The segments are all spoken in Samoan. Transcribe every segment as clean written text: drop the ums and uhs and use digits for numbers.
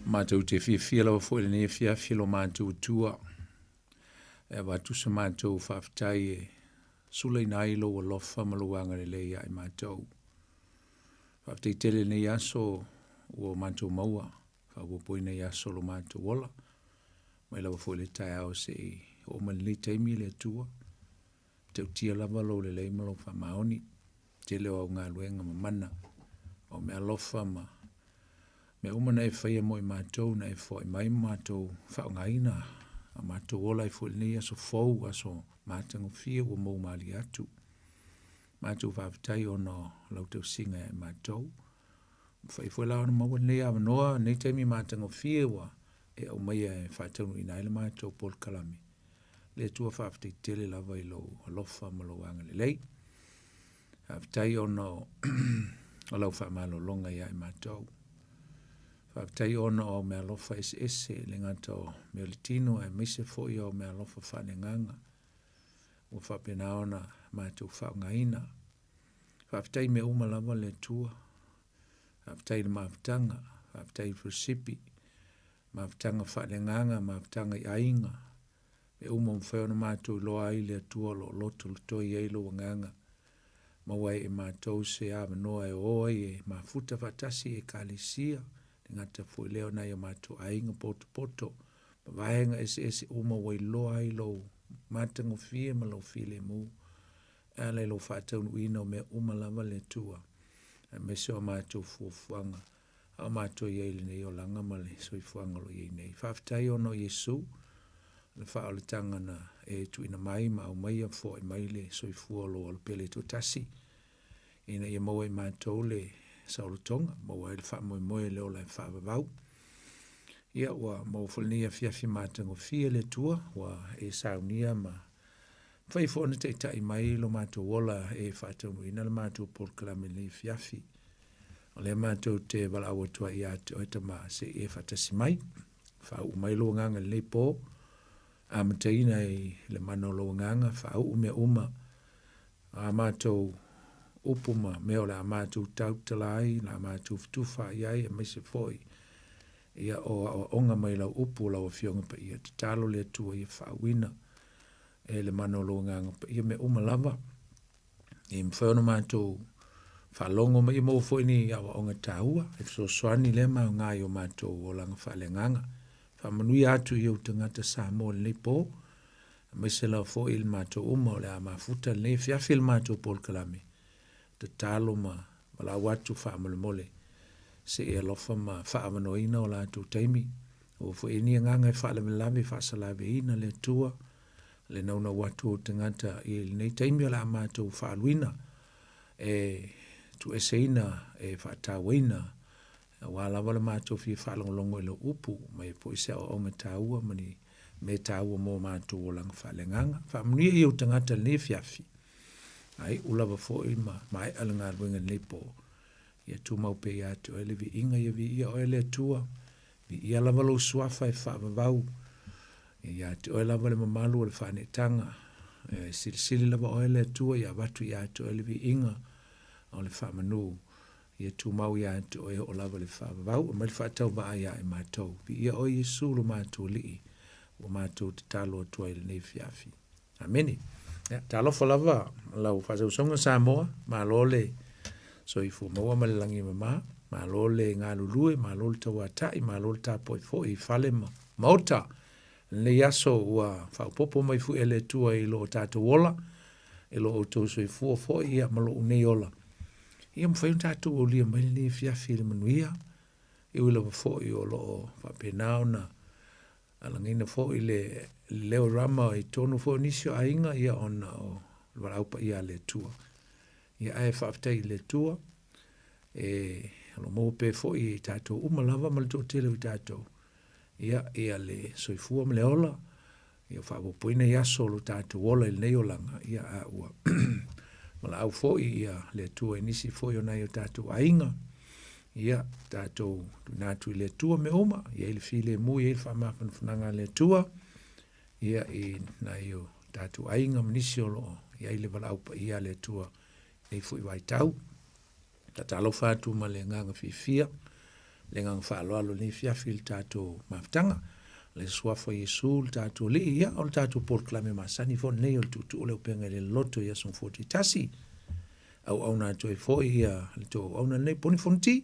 Matou te fiafia lava foi i lenei afiafi lo matou Atua e avatu se matou faafetai e sulaina ai lou alofa ma lou agalelei ia i matou. Faafetai tele i lenei aso ua matou maua, faaopoopoina i aso o lo matou ola, mai lava foi i le taeao seia oo mai lenei taimi le Atua, e matautia lava lou lelei ma lou faamaoni, tele o au galuega mamana, o meaalofa ma mea uma na e faia mo i matou na e foai mai ma matou faaaogaina a matou ola ai foi i lenei aso fou, aso matagofie ua moumalie atu. Matou faafetai ona o lau tausiga ia i matou. Mafai foi la ona maua lenei avanoa, lenei taimi matagofie ua e aumaia e faataunuuina ai le matou polokalame. Le Atua faafetai tele lava i lou alofa ma lou agalelei. Faafetai ona o lau faamalologa ia i matou. Faafetai ona o au meaalofa eseese, e le gata o mea o le tino aemaise foi o au meaalofa faaleagaga ua faapena ona matou faaaogaina. Faafetai i mea uma lava le Atua, faafetai i le mafutaga, faafetai i fellowshipi, mafutaga faaleagaga, mafutaga i aiga, mea uma ua mafai ona matou iloa ai le Atua o lo o lotolotoi ai lou agaga, maua ai e matou se avanoa e o ai e mafuta faatasi i Ekalesia, e le gata foi i lea o nai o matou aiga potopoto ma vaega eseese uma ua iloa ai lou matagofie ma lou filemu e ala i lou faataunuuina o mea uma lava le Atua, aemaise o a matou fuafuaga a o matou i ai i lenei olaga ma le soifuaga o lo o i ai nei. Faafetai ona o Iesu, le faaolataga na e tuuina mai ma aumaia foai mai le soifua o lou Alo Pele e toatasi, ina ia maua e matou le saolotoga, maua ai le faamoemoe i le ola e faavavau. Ia ua maua foi lenei afiafi matagofie le Atua ua e saunia ma mafai foi ona taitai mai lo matou ola e faataunuuina le matou polokalame i lenei afiafi. O lea matou te valaau atu ai ia te oe Tama, se i e faatasi mai, faauu mai lou agaga i lenei po, amataina i le mana o lou agaga, faauu mea uma a matou upu ma mea o le a matou tautala ai, o le a matou fetufaai ai, aemaise foi ia o aoaoga mai lau upu lau Afioga Paia. Tatalo le Atua ia faauuina e le mana o lou Agaga Paia mea uma lava, ia mafai ona matou faalogo ma ia maua foi ni aoaoga taua e fesoasoani lea ma aoga i o matou olaga faaleagaga. Faamanuia atu i ou tagata Samoa i lenei po, aemaise lava foi i le matou uma o le a mafuta i lenei afiafi i le matou polokalame. Tatalo ma valaau atu faamolemole se i alofa ma faaavanoaina o latou taimi. Aua foi e i ai ni agaga e faalavelave e faasalaveina le Atua, le naunau atu o tagata i lenei taimi o le a matou faaaluina e tuueseina e faatauaina aua lava le matou fia faalogologo i lau upu mai foi se aoaoga taua ma ni mea taua mo matou olaga faaleagaga. Faamanuia i ou tagata i lenei afiafi, a iu lava foi ma maea le galuega i lenei po, ia tumau pea ia te oe le viiga, ia viia oe le Atua, viia lava lou suafa e faavavau, ia te oe lava le mamalu o le faaneetaga, e silisili lava oe le Atua, ia avatu ia te oe le viiga o le faamanu, ia tumau ia te oe e oo lava i le faavavau. Aumai le faatauvaa ia i matou. Viia oe Iesu lo matou Alii, ua matou tatalo atu ai i lenei afiafi. Amene. Ia, talofa lava lau faasausauga Samoa, malo le soifua maua ma le lagi e mama, malo le galulue, malo le tauatai, malo le tapuai foi i fale ma maota. Lenei aso ua faaopoopo mai foi e le Atua i lo tatou ola, i lo outou soifua foi ia ma lou nei ola. Ia mafai ona tatou aulia mai lenei afiafi i le manuia, e ui lava foi o lo o faapena ona alagaina foi le leo rama i totonu foi o nisi o aiga ia ona o le valaau paia a le Atua. Ia ae faafetai i le Atua e o lo o maua pea foi e i tatou uma lava ma le toatele o i tatou ia, ia le soifua ma le ola, ia faaopoopoina i aso o lo tatou ola i lenei olaga, ia a ua valaau foi ia le Atua i nisi foi o nai o tatou aiga, ia tatou tuuina atu i le Atua mea uma, i ai le filemu, i ai le faamafanafanaga a le Atua, ia i nai o tatou aiga ma nisi o lo o i ai le valaau paia a le Atua i lenei foi vaitau. Faatalofa atu ma le agaga fiafia. Le agaga faaaloalo i lenei afiafi i le tatou mafutaga. Le Suafa o Iesu le tatou Alii, ia, o le tatou polokalame masani foi lenei o le Tuutuu o le Auupega i le Loto i aso Gafua taitasi. Auauna atu ai foi ia le tou auauna lenei Poni Fonoti,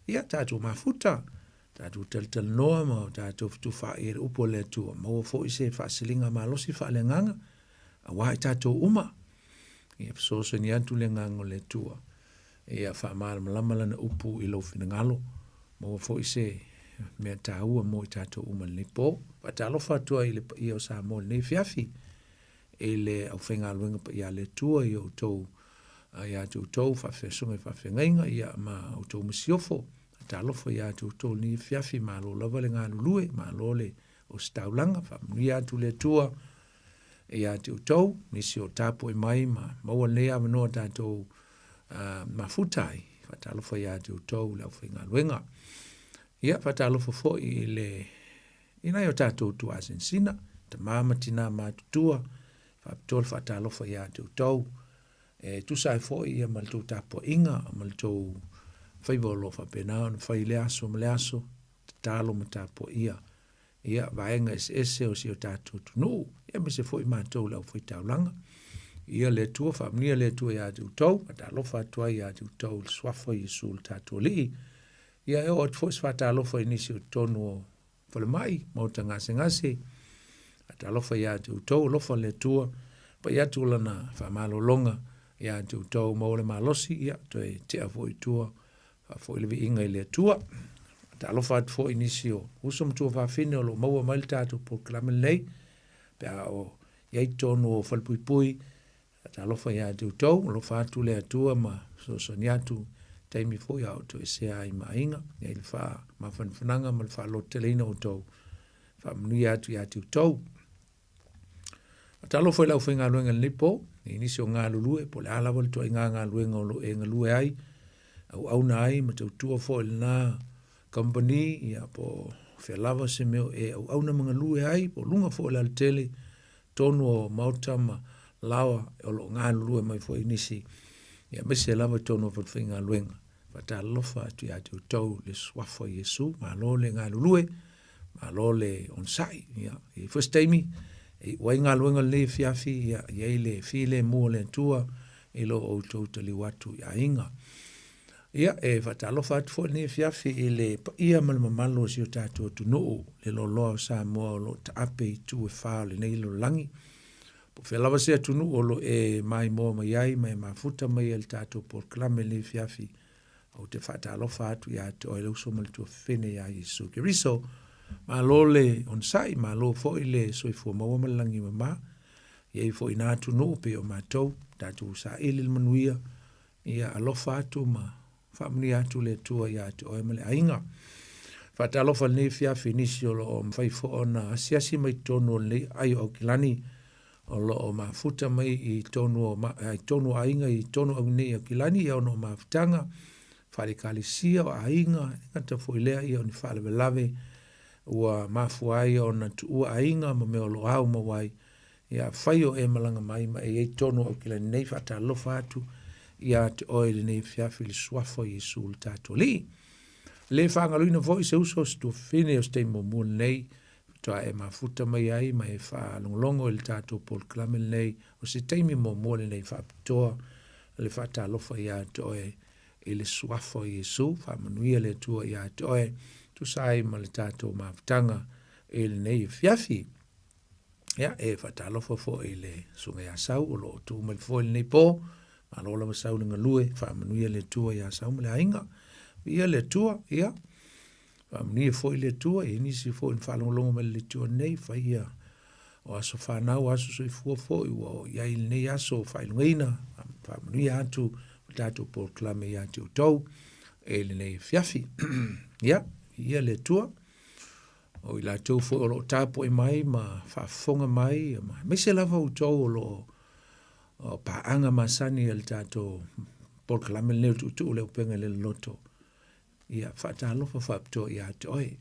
ia tatou mafuta, tatou talatalanoa ma tatou fetufaai i le upu a le Atua, maua foi se faasiliga malosi faaleagaga aua i tatou uma. Ia fesoasoani atu le agaga o le Atua ia faamalamalama lana upu i lou finagalo, maua foi se mea taua mo i tatou uma i lenei po. Faatalofa atu ai i le paia o Samoa i lenei afiafi, i le aufaigaluega paia a le Atua i outou ia te outou faafeasuga i faafeagaiga ia ma outou masiofo. Faatalofa ia te outou i lenei afiafi, malo lava le galulue, malo le ositaulaga, faamanuia atu le Atua ia te outou, nisi o tapuai mai ma maua lenei avanoa tatou mafuta ai, faatalofa ia te outou le aufaigaluega. Ia, faatalofa foi i le i nai o tatou tuasinasina, tama ma tina matutua, faapitoa le faatalofa ia te outou, e tusa ai foi ia ma le tou tapuaiga ma le tou faiva o lo o faapena ona fai i lea aso ma lea aso, tatalo ma tapuaia ia vaega eseese o si o tatou atunuu, ia aemaise foi matou le aufaitaulaga. Ia le Atua, faamanuia le Atua ia te outou, faatalofa atu ai ia te outou i le suafa o Iesu le tatou Alii. Ia e oo atu foi se faatalofa i nisi o totonu o falemai, maota gasegase, faatalofa ia te outou, alofa le Atua, pai atu lana faamalologa ia te outou, maua le malosi, ia toe tea foi i tua, faafoi le viiga i le Atua. Faatalofa atu foi i nisi o uso ma tuafafine o lo o maua mai le tatou polokalame lenei, pe a o i ai totonu o falepuipui, faatalofa ia te outou, alofa atu le Atua ma fesoasoani atu taimi foi a o toesea ai ma aiga, i ai le faamafanafanaga ma le faalototeleina o outou, faamanuia atu ia te outou. Faatalofa i le aufaigaluega i lenei po, i nisi o galulue, po o le a lava le ituaiga galuega o lo o e galue ai, auauna ai ma tautua foi i lena kamupani, ia po o fea lava se mea o e auauna ma galue ai, po o luga foi o le alatele, totonu o maota ma laoa o lo o galulue mai foi nisi, ia aemaise lava i totonu o falefaigaluega. Faatalofa atu ia te outou i le suafa o Iesu, malo le galulue, malo le onosai. Ia, e i ai foi se taimi e iu ai galuega o lenei afiafi, ia, i ai le filemu o le Atua i lo outou taliu atu i aiga. Ia, e faatalofa atu foi lenei afiafi i le paia ma le mamalu o si o tatou atunuu, le loaloa o Samoa o lo o taape i itu e fa o lenei lalolagi. Po o fea lava se atunuu o lo o e maimoa mai ai ma e mafuta mai ai i le tatou polokalame i lenei afiafi, ou te faatalofa atu ia te oe le uso ma le tuafafine ia Iesu Keriso. Malo le onosai, malo foi le soifua maua ma le lagi e mama. E i ai foi na atunuu pei o matou, tatou saili le manuia, ia alofa atu ma faamanuia atu le Atua ia te oe ma le aiga. Faatalofa i lenei afiafi i nisi o lo o mafai foi ona asiasi mai totonu o lenei aai o Aukilani, o lo o mafuta mai i totonu o, i totonu o aiga i totonu o nei i Aukilani, ia ona o mafutaga faale-ekalesia o aiga, e gata foi lea ia o ni faalavelave ua mafua ai ona tuua aiga ma mea o lo o ao mau ai. Ia afai o e malaga mai ma e i ai totonu o Aukilani nei, faatalofa atu ia te oe i lenei afiafi i le suafa o Iesu le tatou Alii. Le faagaloina foi se uso, se tuafafine o se taimi muamua lenei, faatoa e mafuta mai ai ma e faalogologo i le tatou polokalame lenei, o se taimi muamua lenei faapitoa le faatalofa ia te oe i le suafa o Iesu. Faamanuia le Atua ia te oe, tusa ai ma le tatou mafutaga i lenei afiafi. Ia, e faatalofa foi i le Susuga ia Sau o lo o tu mai foi i lenei po. Malo lava Sau le galue, faamanuia le Atua ia Sau ma le aiga. Viia le Atua, ia, faamanuia foi le Atua i nisi foi na faalogologo mai i le leitio nei, fai ia o aso fanau, aso soifua foi ua oo i ai lenei aso faailogaina, faamanuia atu le tatou polokalame ia te outou i lenei afiafi. Ia, viia le Atua. O i latou foi o lo o tapuai mai ma faafofoga mai, aemaise lava outou o lo o paaga masani a le tatou polokalame lenei o le Tuutuu o le Auupega i le Loloto. Ia, faatalofa faapitoa ia te oe.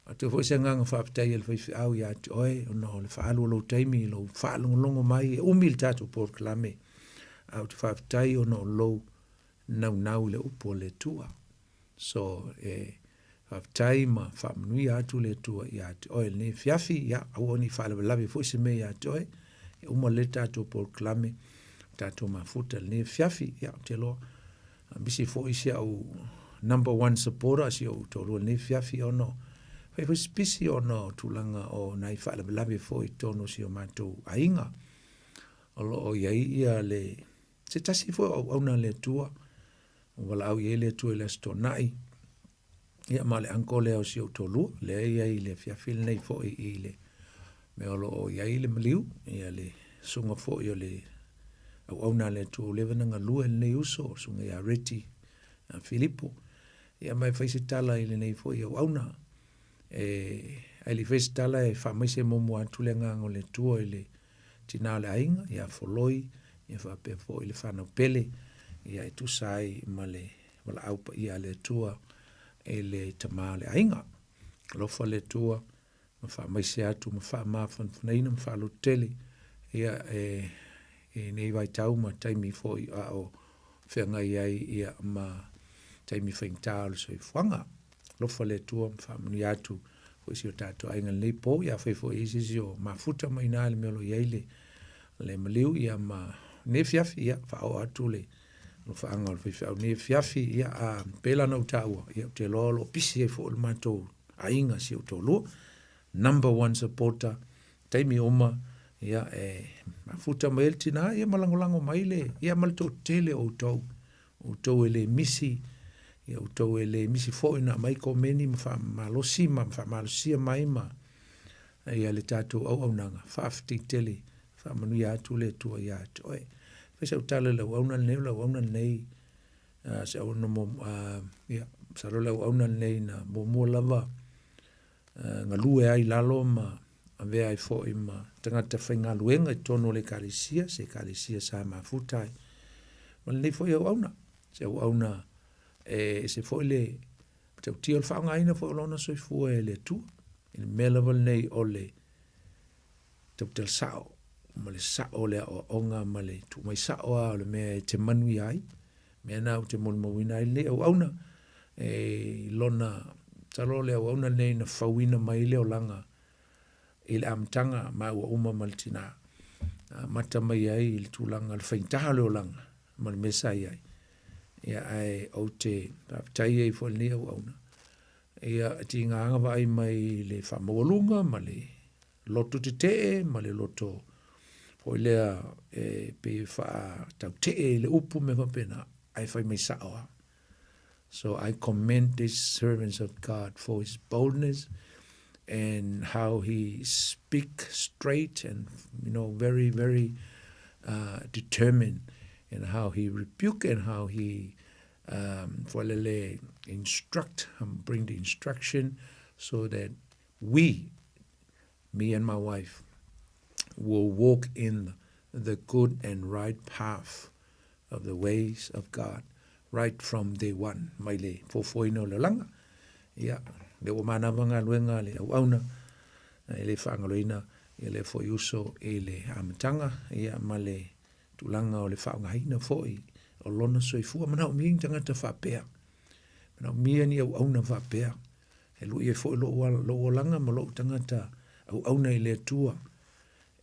Avatu foi se agaga faafetai a le faifeau ia te oe ona o le faaalu o lou taimi i lou faalogologo mai e umi le tatou polokalame, ae ou te faafetai ona o lou naunau i le upu a le Atua. So, e. Faafetai ma faamanuia atu le Atua ia te oe i lenei afiafi, ia aua ne i faalavelave foi se mea ia te oe, ia uma lelei le tatou polokalame, tatou mafuta i lenei afiafi. Ia ou te iloa, a misi foi si au number one supporter si ou toalua i lenei afiafi ona fai foi si pisi ona o tulaga o nai faalavelave foi i totonu o si o matou aiga. O lo o i ai ia le se tasi foi o auauna a le Atua ua valaau i ai le Atua i le Aso Toonai, ia ma o le uncle lea o si ou toalua, lea e i ai i le afiafi lenei foi i le mea o lo o i ai le maliu, ia le susuga foi o le auauna a le Atua ua leva ona galue lenei uso, le susuga ia Reti Filipo. Ia ma e fai se tala i lenei foi auauna. E, ae le i faia se tala e faamaise muamua atu le agaga o le Atua i le tina o le aiga ia Foloi, ia faapea foi le fanau pele, ia e tusa ai ma le valaau paia a le Atua i le tama o le aiga. Alofa le Atua ma faamaise atu ma faamafanafanaina ma faalototele ia e i nei vaitau ma taimi foi a o feagai ai ia ma taimi faigata o le soifuaga. Alofa le Atua ma faamanuia atu foi si o tatou aiga i lenei po. Ia afai foi e i ai se isi o mafuta mai i ina i le mea o lo o i ai le, le maliu, ia ma lenei afiafi, ia faaoo atu le alofaaga o le faifeau i lenei afiafi. Ia a pei la ona ou taua, ia ou te iloa o lo o pisi ai foi le matou aiga, si ou toalua. Number one supporter, taimi uma, ia e mafuta mai ai le tina, ia ma lagolago mai le, ia ma le toatele o outou. Outou e le misi, ia outou e le misi foi ona aumai komeni ma faamalosi ma faamalosia mai ma ia le tatou auaunaga. Faafetai tele, faamanuia atu le Atua ia te oe. Fai sau tala i le auauna lenei, o le auauna lenei, se auauna muamua, ia, masalo o le auauna lenei na muamua lava galue ai i lalo ma avea ai foi ma tagata faigaluega i totonu o le Ekalesia, se Ekalesia sa mafuta ai ma lenei foi auauna, se auauna e ese foi le matautia o le faaaogaina foi o lona soifua e le Atua, i le mea lava lenei o le tautala sao ma le sao o le aoaoga ma le tuu mai sao lava o le mea e te manuia ai. Mea lena ou te molimauina ai lenei auauna e i lona, masalo o le auauna lenei na fauina mai le olaga i le amataga maua uma ma le tina. Na amata mai ai i le tulaga o le faigata o le olaga ma le mea sa i ai. Ia ae ou te faafetai ai foi i lenei auauna, ia e tiga lava ona vaai mai i le faamaualuga ma le loto tetee ma le loto foi lea e pei e faatautee i le upu ma mea faapena, ae fai mai sao lava. So I commend this servants of God for his boldness and how he speak straight and you know very very determined and how he rebuke and how he foi lele instruct and bring the instruction so that we me and my wife will walk in the good and right path of the ways of God right from day one mai le fofoina o le olaga. Ia, lea ua manava galuega a le auauna, e le faagaloina ia lea foi uso i le amataga, ia ma le tulaga o le faaaogaina foi o lona soifua. Manaomia ni tagata faapea, manaomia ni auauna faapea, e lui ai foi lou, lou olaga ma lou tagata auauna i le Atua,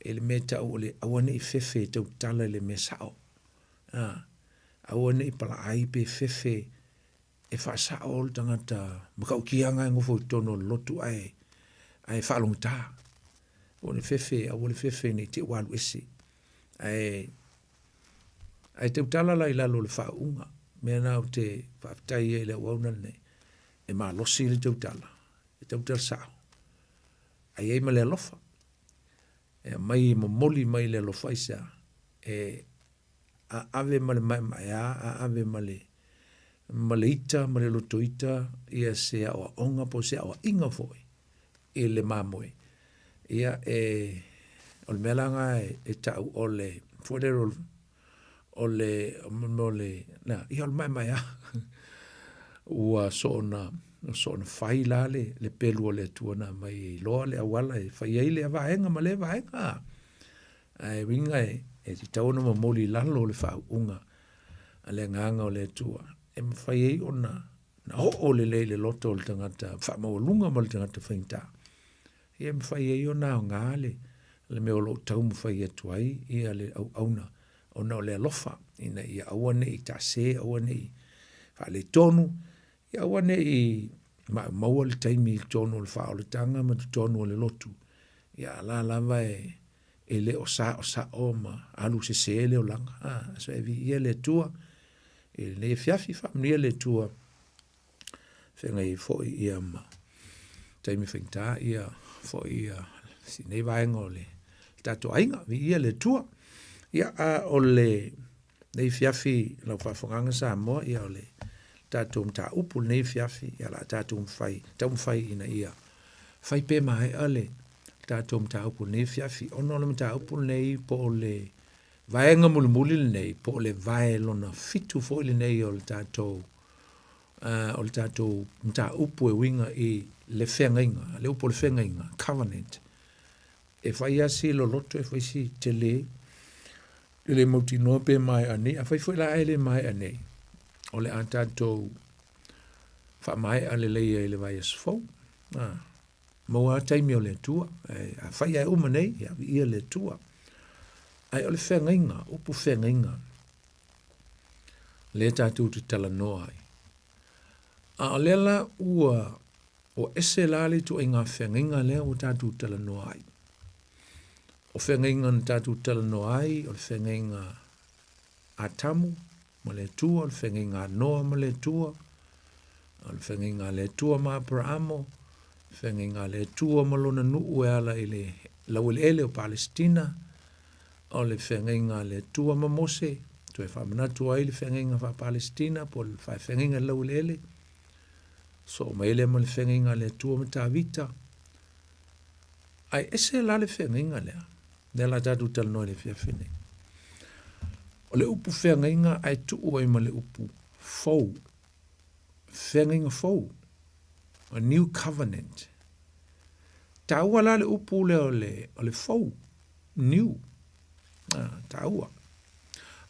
i le mea e tau o le aua ne i fefe e tautala i le mea sao. A, aua ne i palaai pe fefe e faasao le tagata matautia na e nofo i totonu o le lotu ae, ae faalogogata. Aua le fefe, aua le fefe ne i te i ua alu ese. Ae, ae tautala la i lalo o le faauuga. Mea na ou te faafetai ai i le auauna lenei, e malosi le tautala, e tautala sao, ae i ai ma le alofa. E aumai e momoli mai le alofa aisea? E ave ma le maemaea, ave ma le ma le ita ma le lotoita ia se aoaoga po o se aoaiga foi i le mamoe. Ia e o le mea la lena e tau o le foi lele o o le o le ia o le maemaea ua soona soona fai la le, le pelu o le Atua na aumai e iloa le auala e fai ai lea vaega ma lea vaega. Ae uiga e, e tatau ona momoli i lalo o le faauuga a le agaga o le Atua e mafai ai ona Na oo lelei i le loto o le tagata faamaualuga ma le tagata faigata, ia e mafai ai ona aoga le, le mea o lo o taumafai atu ai ia le auauna ona o le alofa ina ia aua ne i taase, aua ne i faaletonu, ia aua ne i maumauina le taimi i totonu o le faaolataga ma totonu o le lotu, ia a la lava e le o saosao ma alu sese le olaga. So e viia le Atua i lenei afiafi, faamanuia le Atua feagai ai foi ia ma taimi faigata ia foi ia si nei vaega o le tatou aiga. Viia le Atua. Ia a o lenei afiafi i lau faafofogaaga Samoa, ia o le tatou mataupu i lenei afiafi, ia o le a tatou taumafai ina ia fai pea maea le tatou mataupu i lenei afiafi, ona o le mataupu lenei po o le vaega mulimuli lenei, po o le vae lona fitu foi lenei o le tatou mataupu e uiga i le feagaiga, le upu o le feagaiga, covenant. E fai lava si loloto, e fai si tele, e le mautinoa pe maea nei. Afai foi la ae le maea nei, o le a tatou faamaea lelei ai i le vaiaso fou. Maua lava taimi o le Atua, ae afai lava e uma nei, ia viia le Atua. Ae o le feagaiga, upu feagaiga, lea tatou te talanoa ai. A o lea la ua ua ese la le ituaiga feagaiga lea ua tatou talanoa ai. O feagaiga na tatou talanoa ai, o le feagaiga Atamu ma le Atua, o le feagaiga a Noa ma le Atua, o le feagaiga a le Atua ma Aperaamo, feagaiga a le Atua ma lona nuu e ala i le laueleele o Palesitina, o le feagaiga a le Atua ma Mose, toe faamanatu ai le feagaiga faa-Palesitina po o le feagaiga i le laueleele, sosoo mai ai lea ma le feagaiga a le Atua ma Tavita. Ae ese la le feagaiga lea, lea o le a tatou talanoa i le afiafi lenei. O le upu feagaiga ae tuu ai ma le upu fou, feagaiga fou, a new covenant. Taua la le upu lea o le, o le fou, new, ah, taua.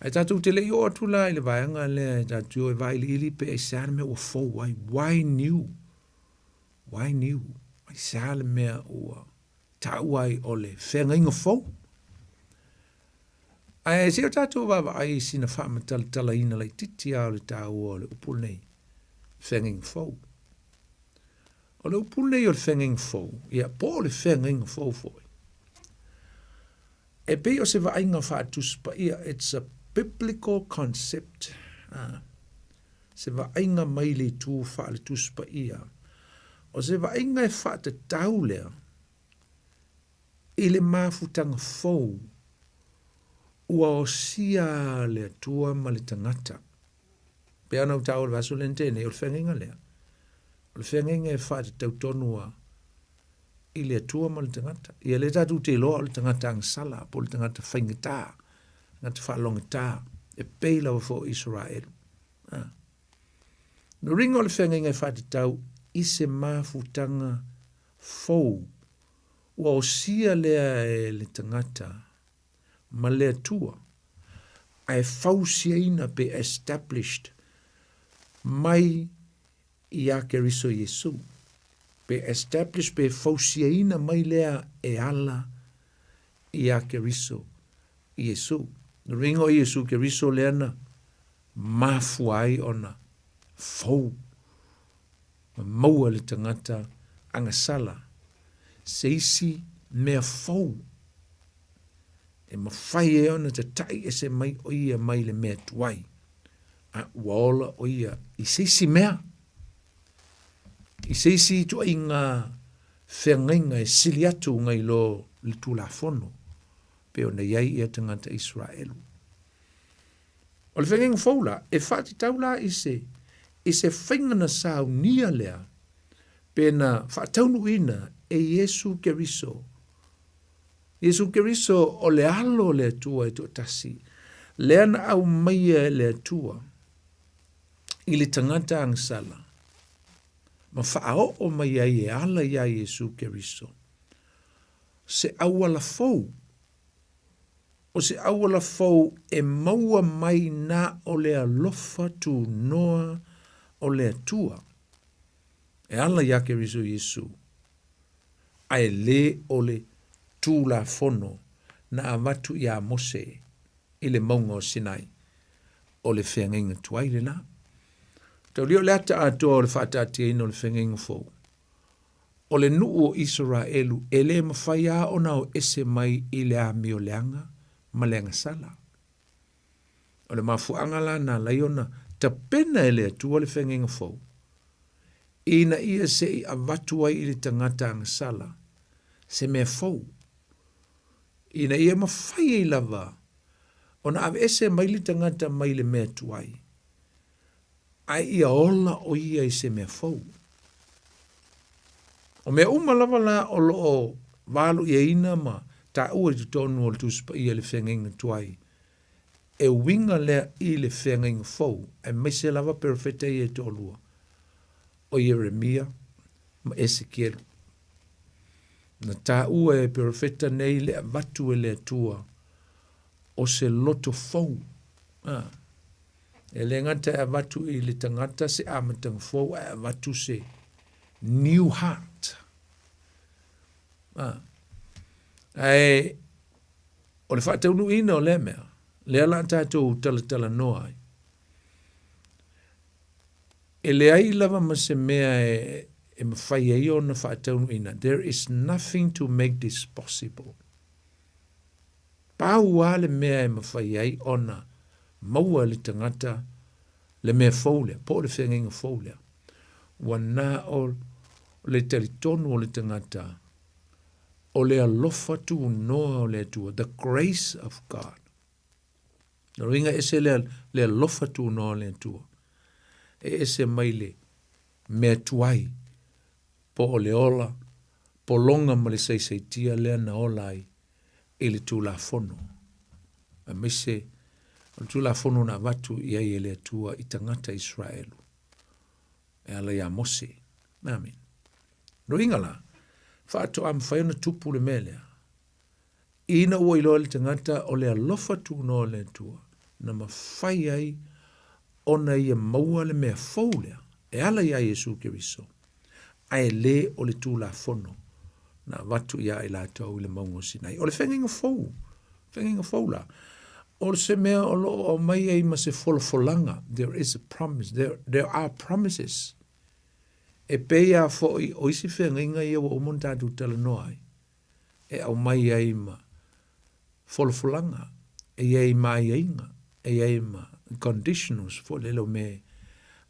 Ae tatou te le i oo atu la i le vaega lea e tatou te o e vailiili pe aisea le mea ua fou ai, why new? Why new? Aisea le mea ua taua ai o le feagaiga fou? Ae se i o tatou vaavaai i sina faamatalatalaina laitiiti lava o le taua o le upu lenei, feagaiga fou. O le upu lenei o le feagaiga fou, ia po o le feagaiga fou foi, e pei o se vaaiga faatusi paia, it's a biblical concept, ah, se vaaiga mai le itu faale-Tusi Paia. O se vaaiga e faatatau lea i le mafutaga fou ua osia le Atua ma le tagata. Pei ona ou taua i le vaiaso lea na tea nei, o le feagaiga lea, o le feagaiga e faatatau tonu lava i le Atua ma le tagata. Ia lea tatou te iloa o le tagata agasala po o le tagata faigata, tagata faalogogata, e pei lava foi o Isaraelu. Ah. No ringa o le feagaiga e faatatau i se mafutaga fou ua osia lea e le tagata ma le Atua ae fausiaina pe established mai iā Keriso Iesu, pe establish pe fausiaina mai lea e ala iā Keriso Iesu. No le uiga o Iesu Keriso lea na mafua ai ona fou ma maua le tagata agasala se isi mea fou e mafai ai ona tatai ese mai o ia mai le mea tuai a ua ola ʻo ia i se isi mea, i se isi ituaiga feagaiga e sili atu nai lo le Tulafono pei ona i ai ia tagata Isaraelu. O le feagaiga fou la, e faatatau la i se, i se faiga na saunia lea pe na faataunuuina e Iesu Keriso Iesu Keriso o le Alo o le Atua e toatasi, lea na aumaia e le Atua i le tagata agasala, ma faaoo mai ai e ala iā Iesu Keriso, se auala fou, o se auala fou e maua mai na o le alofa tunoa o le Atua. E ala iā Keriso Iesu, ae lē o le Tulafono na avatu iā Mose i le mauga o Sinai, o le feagaiga tuai lena. Taulia o le ata atoa o le faataatiaina o le feagaiga fou, o le nuu o Isaraelu e le mafai lava ona o ese mai i le amio leaga ma le agasala. O le mafuaaga la na alai ona tapena e le Atua le feagaiga fou, ina ia se i avatu ai i le tagata agasala se mea fou, ina ia mafai ai lava ona aveese mai le tagata mai le mea tuai, ae ia ola o ia i se mea fou. O mea uma lava la o lo o valoiaina ma taua i totonu o le Tusi Paia i le feagaiga tuai, e uiga lea i le feagaiga fou, aemaise lava perofeta ia e toalua, o Ieremia ma Esekielu. Na taua e perofeta nei le avatu e le Atua o se loto fou. Ah. E le gata e avatu i le tagata se amataga fou, ae avatu se new heart. Ah. Ae o le faataunuuina o lea mea, lea la tatou talatalanoa ai. E leai lava ma se mea e, e mafai ai ona faataunuuina. There is nothing to make this possible. Pau lava le mea e mafai ai ona maua e le tagata le mea fou lea, po o le feagaiga fou lea, ua na o le talitonu o le tagata o le alofa tunoa o le Atua, the grace of God. O uiga ese le, le alofa tunoa o le Atua. E ese mai le mea tuai, po o le ola pologa ma le saisaitia lea na ola ai i le Tulafono, aemaise o le Tulafono na avatu i ai e le Atua i tagata Israelu e ala iā Mose. Amene. Loiga la, faatoa mafai ona tupu le mea lea. Ina ua iloa le tagata o le alofa tunoa o le Atua, na mafai ai ona ia maua le mea fou lea e ala iā Iesu Keriso, ae lē o le Tulafono na avatu iā i latou i le mauga o Sinai. O le feagaiga fou, feagaiga fou la, o se mea o lo o aumai ai ma se folafolaga, there is a promise, there, there are promises. E pei lava foi o isi feagaiga ia ua uma ona tatou talanoa ai, e aumai ai ma folafolaga, e i ai ma aiaiga, e i ai ma conditionals foi lele o mea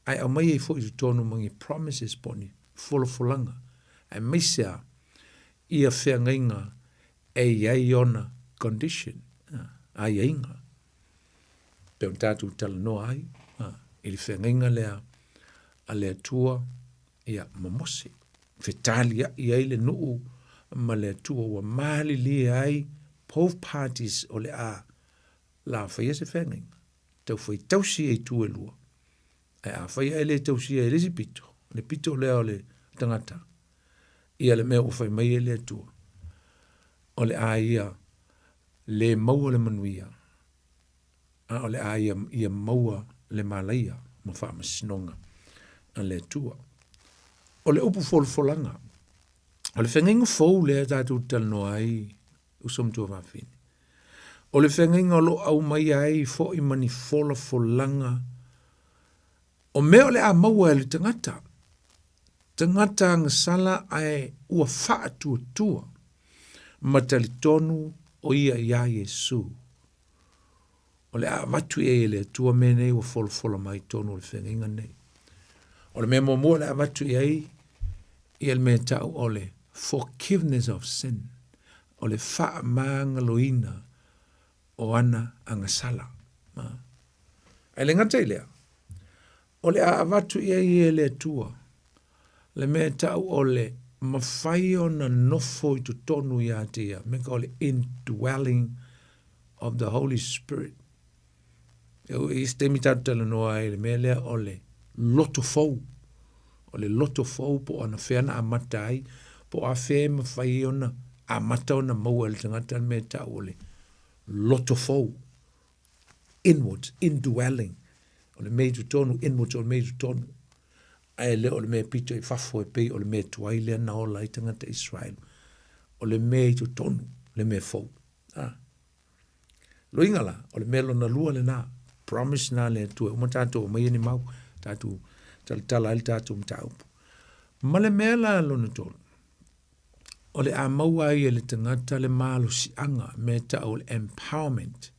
ae aumai ai foi i totonu ma ni promises po o ni folafolaga, aemaise lava ia feagaiga e i ai ona condition, aiaiga. Pei ona tatou talanoa ai i le feagaiga lea a le Atua ia, ma Mose. Fetaliai ai le nuu ma le Atua ua malilie ai both parties o le a la faia se feagaiga. Taufai tausi e itu e lua. Ae afai ae le tausia e le isi pito, le pito lea o le tagata, ia le mea ua fai mai e le Atua, o le a ia le maua le manuia, a o le a ia, ia maua le malaia ma faamasinoga a le Atua. O le upu folafolaga, o le feagaiga fou lea tatou te talanoa ai, uso ma tuafafine. O le feagaiga o lo o aumai ai foi ma ni folafolaga o mea o le a maua e le tagata, tagata agasala ae ua faatuatua ma talitonu o ia iā Iesu. O le a avatu i ai e le Atua mea nei ua folafola mai totonu o le feagaiga nei. O le mea muamua o le a avatu i ai ia le mea tau o le forgiveness of sin, o le faamagaloina o ana agasala. Ae le gata i lea, o le a avatu i ai e le Atua le mea tau o le mafai ona nofo i totonu ia te ia, me ka o le indwelling of the Holy Spirit. E ui i se taimi tatou talanoa ai i le mea lea o le loto fou. O le loto fou po o anafea na amata ai, po o afea e mafai ai ona amata ona maua e le tagata le mea e tau o le loto fou. Inwards, indwelling. O le mea i totonu, inwards o le mea i totonu. Ae le o le mea pito i fafo e pei o le mea tuai lea na ola ai tagata Israel. O le mea i totonu, le mea fou. A. Loiga la, o le mea lona lua lena, promise na le Atua, uma tatou aumaia ni mau, tatou talatala ai le tatou mataupu. Ma le mea la lona tolu, o le a maua ai e le tagata le malosiaga, mea tau o le empowerment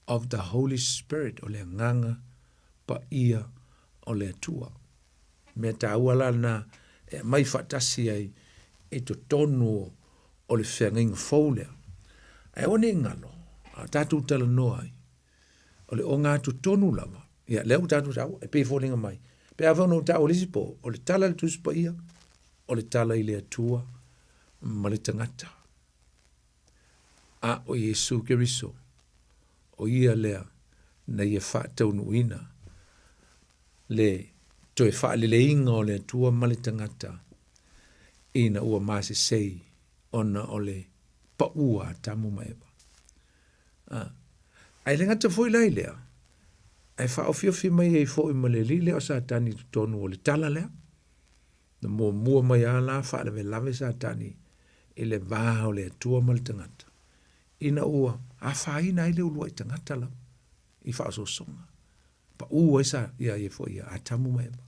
of the Holy Spirit, o le agaga paia o le Atua. Mea taua la lena e aumai faatasi ai i totonu o le feagaiga fou lea. Ae aua ne i galo, a tatou talanoa ai, o le ogatotonu lava, ia lea ua tatou taua, e pei e foliga mai, pe a foi ona ou taua i le isi po, o le tala i le Tusi Paia, o le tala i le Atua ma le tagata. A o Iesu Keriso, o ia lea na ia faataunuuina le toe faaleleiga o le Atua ma le tagata ina ua masesei ona o le pau a Atamu ma Eva. A, ae le gata foi la i lea, ae faaofiofi mai ai foi ma le alii lea o Satani i totonu o le tala lea. Na muamua mai lava la faalavelave Satani i le va o le Atua ma le tagata, ina ua afaina ai le uluai tagata lava i faaosoosoga. Pau ai sa ia ia foi ia Atamu ma Eva.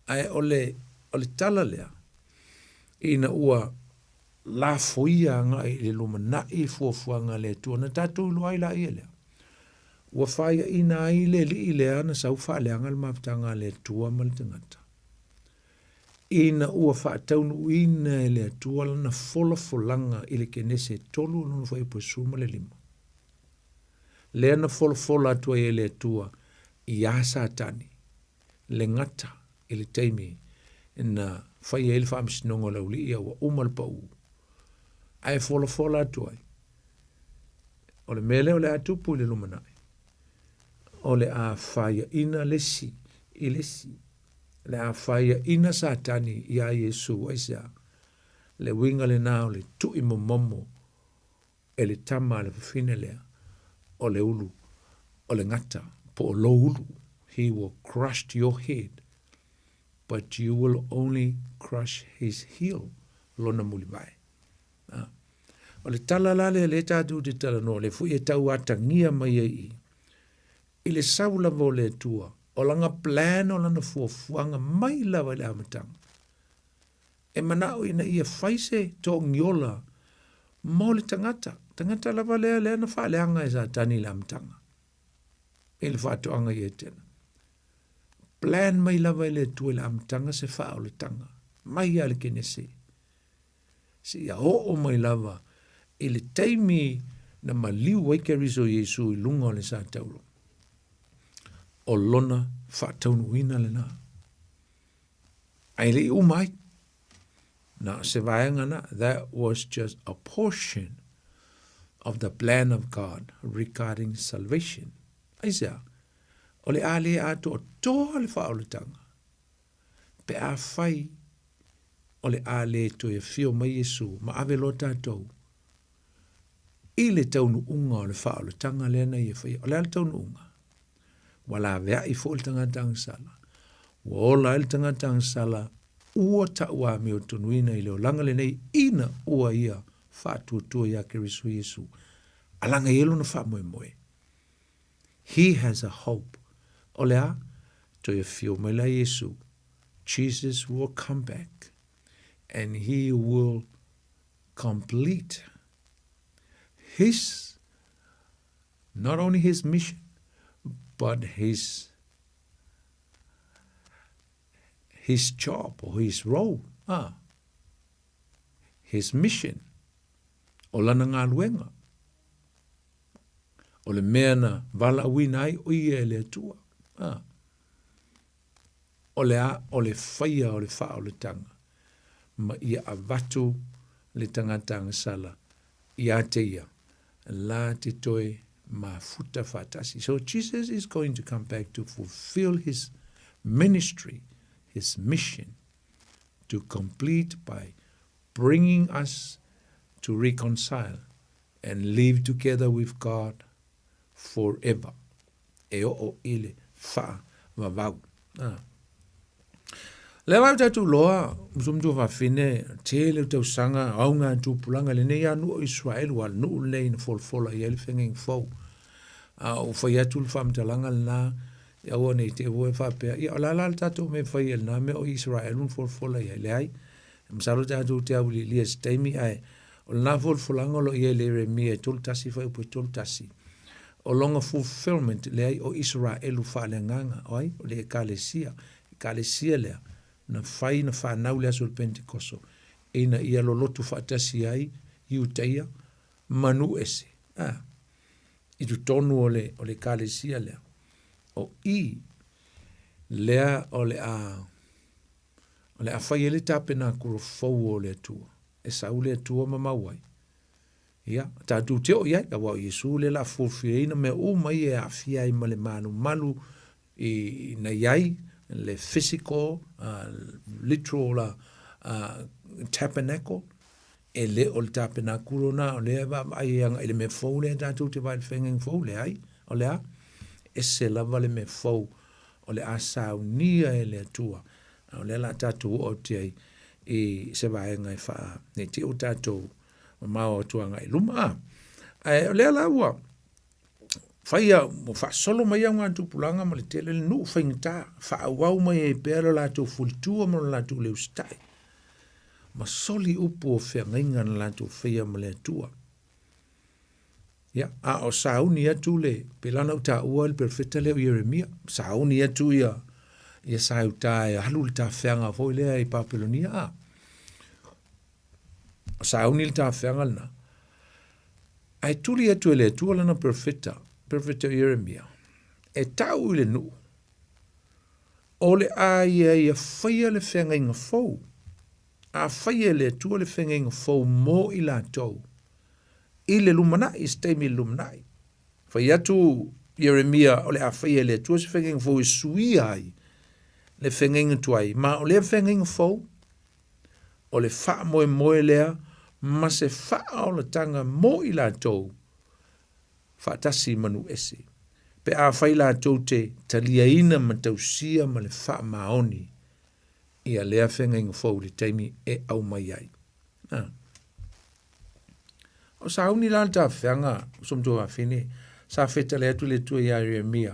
Ae o le, o le tala lea, ina ua lafoia agai i le lumanai fuafuaga a le Atua, na tatou iloa ai laia lea. Ua faiaina ai le alii lea na sau faaleaga le mafutaga a le Atua ma le tagata. Ina ua faataunuuina e le Atua lana folafolaga i le Kenese 3 lona fuaiupu e 15. Lea na folafola atu ai e le Atua iā Satani le gata i le taimi na fai ai le faamasinoga o le aualii a ua uma le pau. Ae folafola atu ai, o le mea lea o le a tupu i le lumanai, o le a faiaina le isi i le isi. O le a faiaina Satani iā Iesu, aisea? Le uiga lena o le tui momomo e le tama a le fafine lea o le ulu o le gata po o lou ulu. He will crush your head, but you will only crush his heel, lona mulivae. A. O le tala la lea lea tatou te talanoa, lea foi e tau atagia mai ai i i le sau lava o le Atua, o lana plan, o lana fuafuaga mai lava i le amataga. E manao ina ia fai se togiola mo le tagata, tagata lava lea lea na faaleaga e Satani i le amataga, i le faatoaga i Etena. Plan mai lava e le Atua i le amataga se faaolataga, mai lava i le Kenese, seia oo mai lava i le taimi na maliu ai Keriso Iesu i luga o le satauro. O lona faataunuuina lena. Ae le i uma ai. Na o se vaega na, that was just a portion of the plan of God regarding salvation. Aisea? O le a le atoatoa le faaolataga, pe afai o le a le toe afio mai Iesu ma ave loa tatou i le taunuuga o le faaolataga lea na ia faia. O le a le taunuuga? Ua laveai foi le tagata agasala. Ua ola ai le tagata agasala ua tauamiotonuina i le olaga lenei ina ua ia faatuatua iā Keriso Iesu, alaga i ai lona faamoemoe. He has a hope. O le a? Toe afio mai la Iesu. Jesus will come back and he will complete his not only his mission but his his job or his role, ah, his mission, o lana galuega, o le mea na valaauina ai o ia e le Atua. Ah. O le a, o le faia o le faaolataga, ma ia avatu le tagata agasala ia te ia, la te toe mafuta faatasi. So Jesus is going to come back to fulfill his ministry, his mission, to complete by bringing us to reconcile and live together with God forever. E oo i le faavavau. Ah. Lea la ua tatou iloa, uso ma tuafafine, tele o tausaga auga tupulaga lenei lava nuu o Isaraelu aua o le nuu lenei na folafola i ai le feagaiga fou. A ua fai atu le faamatalaga lena, ia aua ne i te i ua e faapea, ia o le a la le tatou mea e fai ai i lena mea o Isaraelu na folafola i ai. Leai, masalo tatou te auiliilia i se taimi, ae o lena folafolaga o lo o i ai i le Ieremia 31 fuaiupu 31, o lona fulfillment, leai, o Isaraelu faaleagaga, o ai? O le Ekalesia. Ekalesia lea na fai na fanau i le aso o le Pentekoso, ina ia lolotu faatasi ai Iutaia ma nuu ese, a, i totonu o le, o le Ekalesia lea. O i lea o le a o le a fai ai le tapenakulo fou o le Atua, e sau le Atua ma mau ai. Ia, tatou te oo i ai, aua o Iesu lea o le a fuafuaina mea uma ia e aafia ai ma le malumalu i, na i ai, le physical, literal tabernacle, e le o le tapenakulo na o lea e vaavaai e agai i le mea fou lea tatou te vaai i le feagaiga fou, leai, o le a? Ese lava le mea fou o le a saunia e le Atua, a o lea o le a tatou oo atu i ai i se vaega e faa, ne i te i ua tatou mamao atu agai i luma. A, ae o lea la ua faia, ua faasolo mai augatupulaga ma le tele le nuu faigata, faaauau mai ai pea lo latou fulitua ma lo latou le usitai, ma soli upu o feagaiga na latou faia ma le Atua. Ia, a o sauni atu le, pei la ona ou taua le perofeta lea o Ieremia, sauni atu ia, ia Saiuta e alu le tafeaga foi lea i Papelonia, a. O sauni le tafeaga lena. Ae tuli atu e le Atua lana perofeta, perofeta o Ieremia, e tau i le nuu, o le a ia ia faia le feagaiga fou. A faia e le Atua le feagaiga fou mo i latou, i le lumanai, i se taimi i le lumanai. Fai atu Ieremia o le a faia e le Atua se feagaiga fou e suia ai le feagaiga tuai, ma o lea feagaiga fou, o le faamoemoe lea ma se faaolataga mo i latou faatasi ma nuu ese, pe afai latou te taliaina ma tausia ma le faamaoni ia lea feagaiga fou i le taimi e aumai ai. A. O sauni la le tafeaga, uso ma tuafafine, sa fetale atu le Atua iā Ieremia,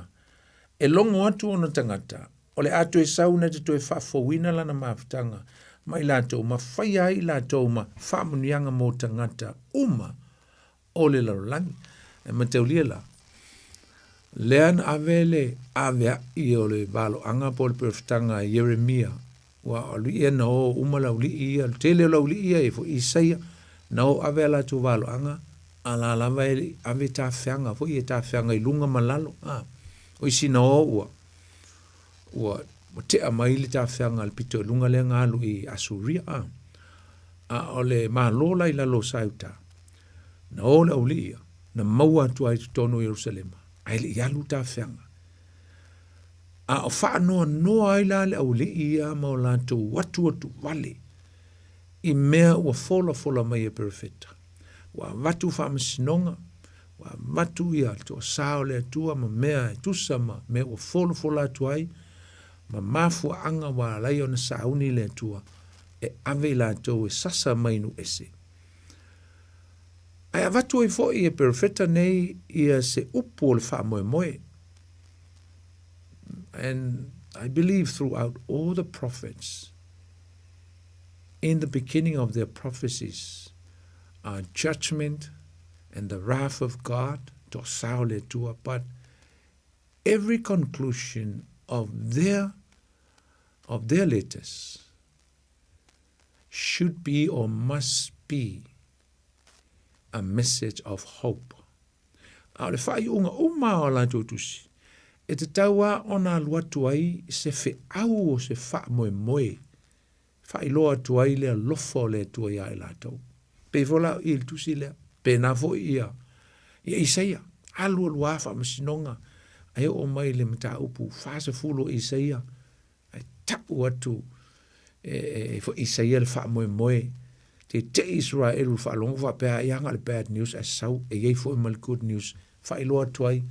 e logo atu ona tagata, o le a toe sau na te toe faafouina lana mafutaga ma i latou, ma faia ai i latou ma faamanuiaga mo tagata uma o le lalolagi. E mataulia la, lea na ave le avea'i o le valoaga po o le perofetaga a Ieremia, ua o ia na o uma le auli'i ia, le tele o le auli'i ia, e foi Isaia, na o ave a latou valoaga, a la lava e le i ave tafeaga foi ia tafeaga i luga ma lalo, a. O isi na o ua, ua, ua tea mai le tafeaga a le pito i luga lea na alu i Asuria, a. A o le Malo la i lalo o Saiuta, na o le auli'i ia, na maua atu ai i totonu o Ierusalema, ae le i alu tafeaga. A o faanoanoa ai la le auli'i ia ma o latou atuatu vale i mea ua folafola mai e perofeta. Ua avatu faamasinoga, ua avatu ia le toasa o le Atua ma mea e tusa ma mea ua folafola atu ai, ma mafuaaga ua ala ai ona sauni le Atua e ave i latou e sasa mai nuu ese. Ae avatu ai foi e perofeta nei ia se upu o le faamoemoe. And I believe throughout all the prophets, in the beginning of their prophecies, are judgment and the wrath of God, toasā o le Atua, but every conclusion of their, of their letters should be or must be a message of hope. A o le faaiuga uma o latou tusi, e tatau lava ona alu atu ai se feau o se faamoemoe, faailoa atu ai le alofa o le Atua iā i latou. Pei foi la i le tusi lea, pēnā foi ia, ia Isaia, alu alu lava faamasinoga, ae oo mai le mataupu 40 o Isaia, Ae tau atu e, e foi Isaia le faamoemoe, tete'i Isaraelu i le faalogo faapea ai aga le bad news ae sau e i ai foi ma le good news, faailoa atu ai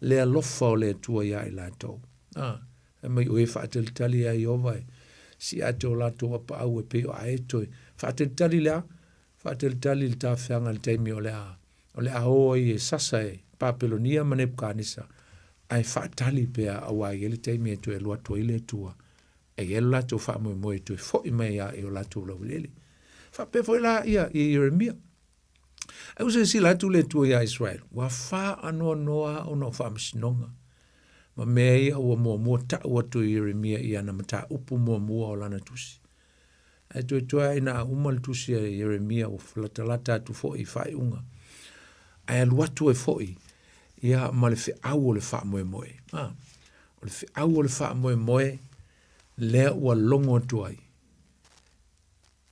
le alofa o le Atua iā i latou. A, fai mai o e faatalitali ia Ieova e. Sii atu o latou apaau e pei o aeto e faatalitali le a? Faatalitali le tafeaga i le taimi o le a o le a o ai e sasa e Papelonia ma Nepukanesa, ae faatali pea auā e i ai le taimi e toe alu atu ai le Atua e i ai lo latou faamoemoe e toe fo'i mai ai i o latou laueleele. Faapea foi la ia ia Ieremia. Ae ua silasila atu le Atua iā Isaraelu, ua faanoanoa ona o faamasinoga ma mea ia ua muamua ta'u atu e Ieremia i ana mataupu muamua o lana tusi. Ae toetoe lava ina a uma le tusi a Ieremia ua latalata atu foi i faaiuga, ae alu atu ai foi ia ma le feau o le faamoemoe. A, o le feau o le faamoemoe lea ua logo atu ai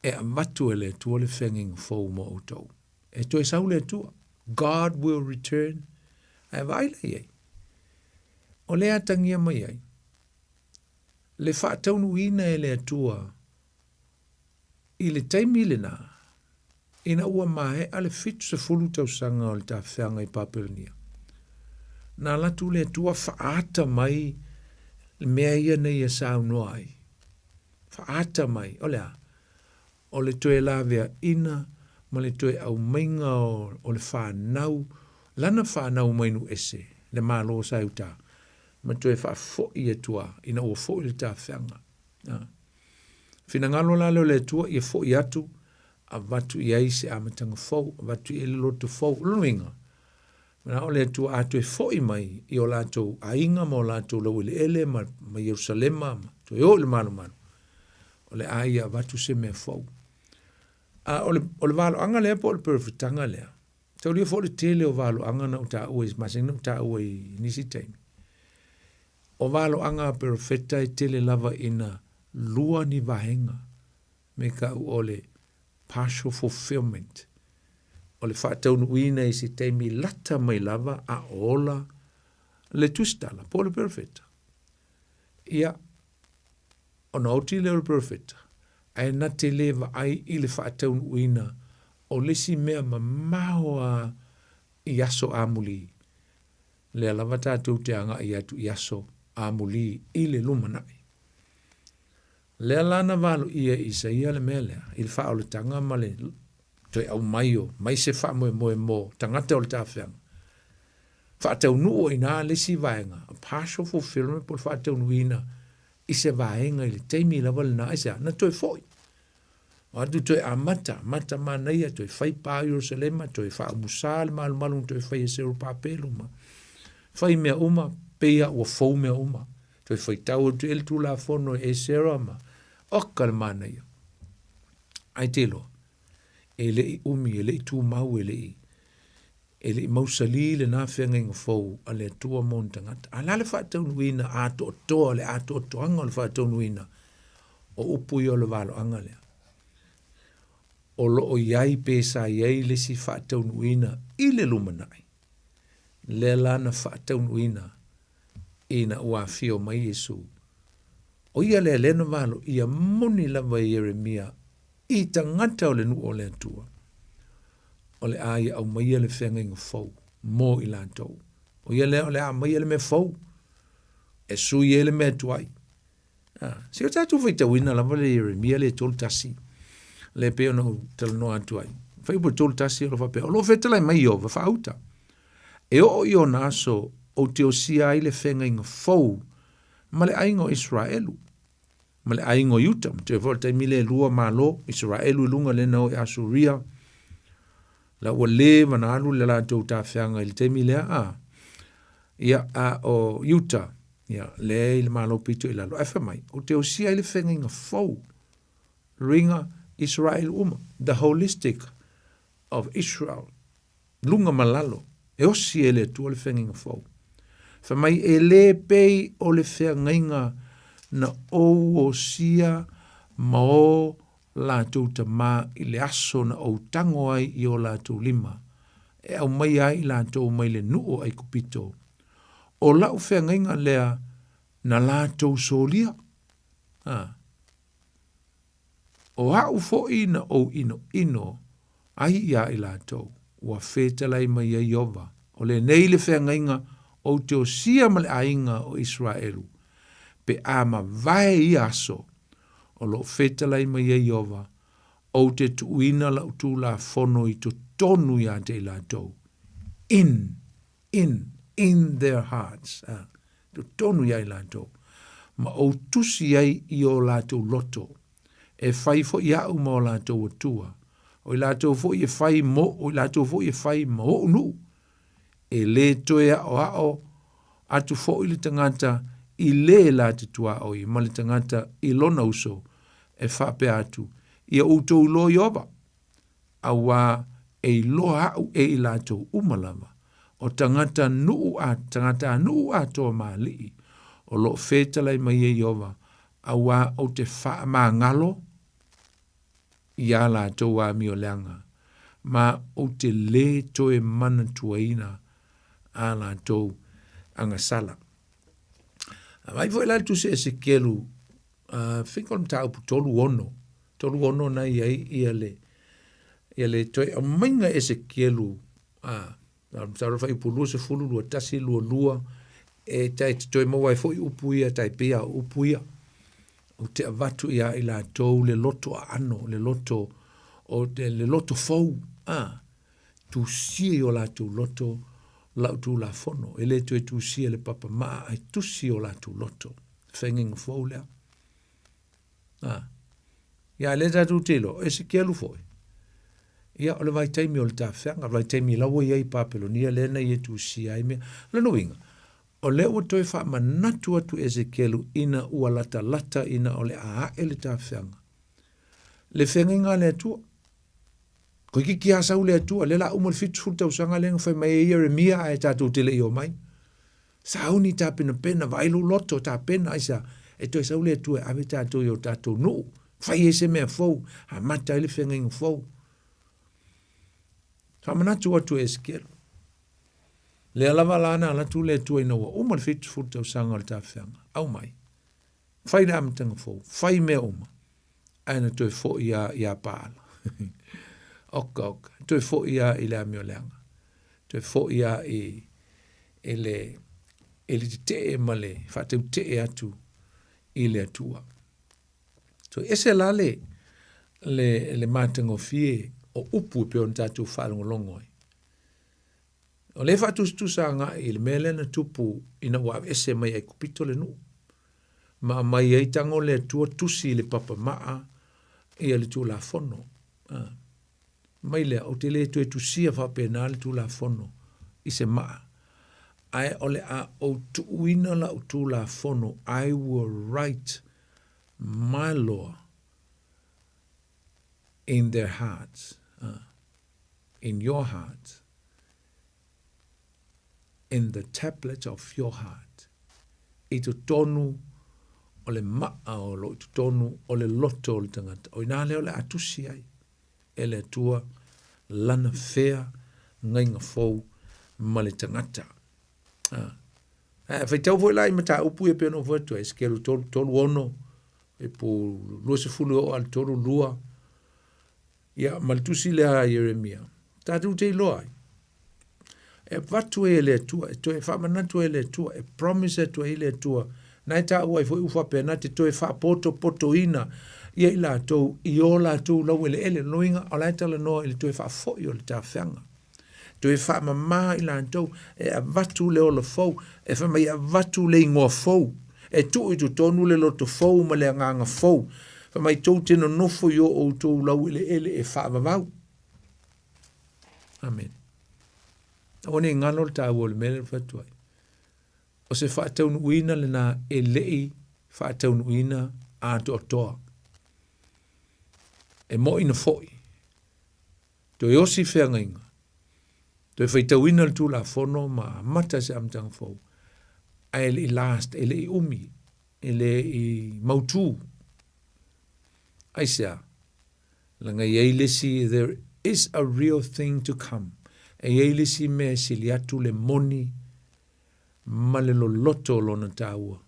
e avatu e le Atua le feagaiga fou mo outou. E toe sau le Atua. God will return. Ae vaai la i ai. O lea atagia mai ai le faataunuuina e le Atua i le taimi lena, ina ua maea le 70 tausaga o le tafeaga i Papelonia, na alu atu le Atua faaata mai le mea ia na ia saunoa ai. Faaata mai, o le a? O le toe laveaina ma le toe aumaiga o le fanau, lana fanau mai nuu ese, le Malo sa i uta, ma toe faafoi atu lava ina ua foi le tafeaga. A. Finagalo la lea o le Atua ia foi atu, avatu i ai se amataga fou, avatu i ai le loto fou. O lona uiga, manao le Atua a toe foi mai i o latou aiga ma o latou laueleele ma, ma Ierusalema ma toe o i le malumalu, o le a ia avatu se mea fou. A o le, o le valoaga lea po o le perofetaga lea, taulia foi le tele o valoaga na ou taua i masani na ou taua i nisi taimi. O valoaga a perofeta e tele lava ina lua ni vaega me kau o le partial fulfillment, o le faataunuuina i se taimi lata mai lava a o ola le tusitala po o le perofeta. Ia, ona oti lea o le perofeta, ae na te le vaai i le faataunuuina o le isi mea mamao lava i aso amuli. Lea lava tatou te agai atu i aso amuli i le lumanai. Lea la na valoia e Isaia le mea lea i le faaolataga ma le toe aumai o mai se faamoemoe mo tagata o le tafeaga. Faataunuu ai i ina le isi vaega, a partial fulfillment po o le faataunuuina i se vaega i le taimi lava lena, aisea? Na toe foi. O atu toe amata, amata manaia, toe fai pa o Ierusalema, toe faaumusa le malumalu na toe fai e Serubabelu ma fai mea uma, pei lava ua fou mea uma. Toe faitau atu i le Tulafono e Esera ma oka le manaia. Ae te iloa, e le i umi, e le i tumau, e le i e le i mausali lena feagaiga fou a le Atua mo ona tagata. A o le a le faataunuuina atoatoa, le atoatoaga o le faataunuuina o upu ia o le valoaga lea? O lo o i ai pe sa i ai le isi faataunuuina i le lumanai, lea la na faataunuuina ina ua afio mai Iesu. O ia lea lea na valoia moni lava e Ieremia i tagata o le nuu o le Atua, o le a ia aumaia le feagaiga fou mo i latou. O ia lea o le a aumaia le mea fou e sui ai le mea tuai. Ah, se o tatou faitauina lava le Ieremia le 31, le pei ona ou talanoa atu ai. Fuaiupu 31 o lo faapea, o lo o fetalai mai Ieova faauta. E oo i ona aso ou te osia ai le feagaiga fou ma le aiga o Iseraelu ma le aiga o Iuta. Ma toe foi o le taimi lea e lua malo, Iseraelu i luga lea na o i Asuria, la ua leva na alu le latou tafeaga i le taimi lea, a, ia, a o Iuta, ia, lea i le malo pito i lalo. Ae fai mai, ou te osia ai le feagaiga fou, luiga Iseraelu uma, the holistic of Israel, luga ma lalo, e osi e le Atua le feagaiga fou. Fai mai, e le pei o le feagaiga na ou osia ma o latou tamā i le aso na ou tago ai i o latou lima, e aumaia ai i latou mai le nuu o Aikupito. O lau feagaiga lea na latou solia. A. O a'u foi na ou inoino ai iā i latou, ua fetalai mai ai Ieova, o lenei le feagaiga ou te osia ma le aiga o Iseraelu, pe a mavae ia aso, O lo o fetalai mai ai Ieova, Ou te tuuina lau Tulafono i totonu ia te i latou. In, in, in their hearts. Ah, totonu ia i latou. Ma ou tusi ai i o latou loto. E fai foi aʻu ma o latou Atua. O i latou foi e fai mo, o i latou foi e fai ma oʻu nuu. E lē toe aʻoaʻo atu foi le tagata i lē la te tuaoi ma le tagata i lona uso e faapea atu, Ia outou iloa Ieova, auā e iloa aʻu e i latou uma lava, o tagata nuu a tagata nuu atoa ma alii, o lo o fetalai mai e Ieova, auā ou te faamagalo iā latou amioleaga, ma ou te lē toe manatuaina a latou agasala. A vai foi la le tusi Esekielu, uh, think o le mataupu 36, 36 na i ai ia le, ia le toe aumaiga Esekielu, uh, masalo fuaiupu 20, 21, 22, e tai te toe maua ai foi upu ia, tai pei a upu ia. Ou te avatu iā i latou le loto aano, le loto, o te, le loto fou, a, tusia i o latou loto lau Tulafono, e le toe tusia le papa maa, ae tusi i o latou loto. Feagaiga fou lea. A, ia lea tatou te iloa, o Esekielu foi, ia o le vaitaimi o le tafeaga, o le vaitaimi la ua i ai i Papelonia lea na ia tusia ai mea. Lona uiga, o lea ua toe faamanatu atu Esekielu ina ua latalata ina o le a ae le tafeaga. Le feagaiga a le Atua. Toeitiiti lava sau le Atua, lea la uma le 70 tausaga lea na fai mai ai Ieremia ae tatou te le i omai. Sauni tapenapena, vaai lou loto, tapena, aisea? E toe sau le Atua e ave tatou i o tatou nuu, fai ai se mea fou, amata ai le feagaiga fou. Faamanatu atu e Esekielu. Lea lava la na alu atu le Atua ina ua uma le 70 tausaga o le tafeaga, aumai. Fai le amataga fou, fai mea uma, ae na toe foi lava iā Paala. Oka, oka, toe foi lava i le amioleaga, toe foi lava i, i le, i le tetee ma le faatautee atu i le Atua. Toe ese la le, le, le matagofie o upu e pei ona tatou faalogologo ai. O lea e faatusatusa agai i le mea lea na tupu ina ua aveese mai Aikupito le nuu, ma aumai ai tago le Atua tusi i le papa maa ia le Tulafono. A. Mai lea, ou te le toe tusia faapena le Tulafono i se maa, ae o le a ou tuuina lau Tulafono, I will write my law in their hearts. A. In your heart. In the tablet of your heart. I totonu o le maa o lo o i totonu o le loto o le tagata. O inā lea o le a tusi ai e le Atua lana feagaiga fou ma le tagata. Ah. A faitau foi la i mataupu ia pei ona ou fai atu ai, Esekielu 3, 3, 6, e po 20 e oo lava i le 3, 2, Ia, ma le tusi lea a Ieremia, tatou te iloa ai, e avatu ai e le Atua, e toe faamanatu ai e le Atua, e promise atu ai le Atua, na e taua ai foi ua faapena te toe faapotopotoina ia i latou i o latou laueleele. Lona uiga, o la e talanoa i le toe faafoi o le tafeaga. Toe faamama i latou, e avatu le ola fou, e fai mai e avatu le igoa fou, e tuu i totonu le loto fou ma le agaga fou. Fai mai tou te nonofo i o outou laueleele e faavavau. Amene. Aua ne i galo le taua o le mea lea na fai atu ai. O se faataunuuina lena e le i faataunuuina atoatoa. E moʻi na foi. Toe osi feagaiga, toe faitauina le Tulafono ma amata se amataga fou, ae le i last, e le i umi, e le i mautū. Aisea? Leaga e i ai le isi, there is a real thing to come. E i ai le isi mea e sili atu le moni ma le loloto o lona taua.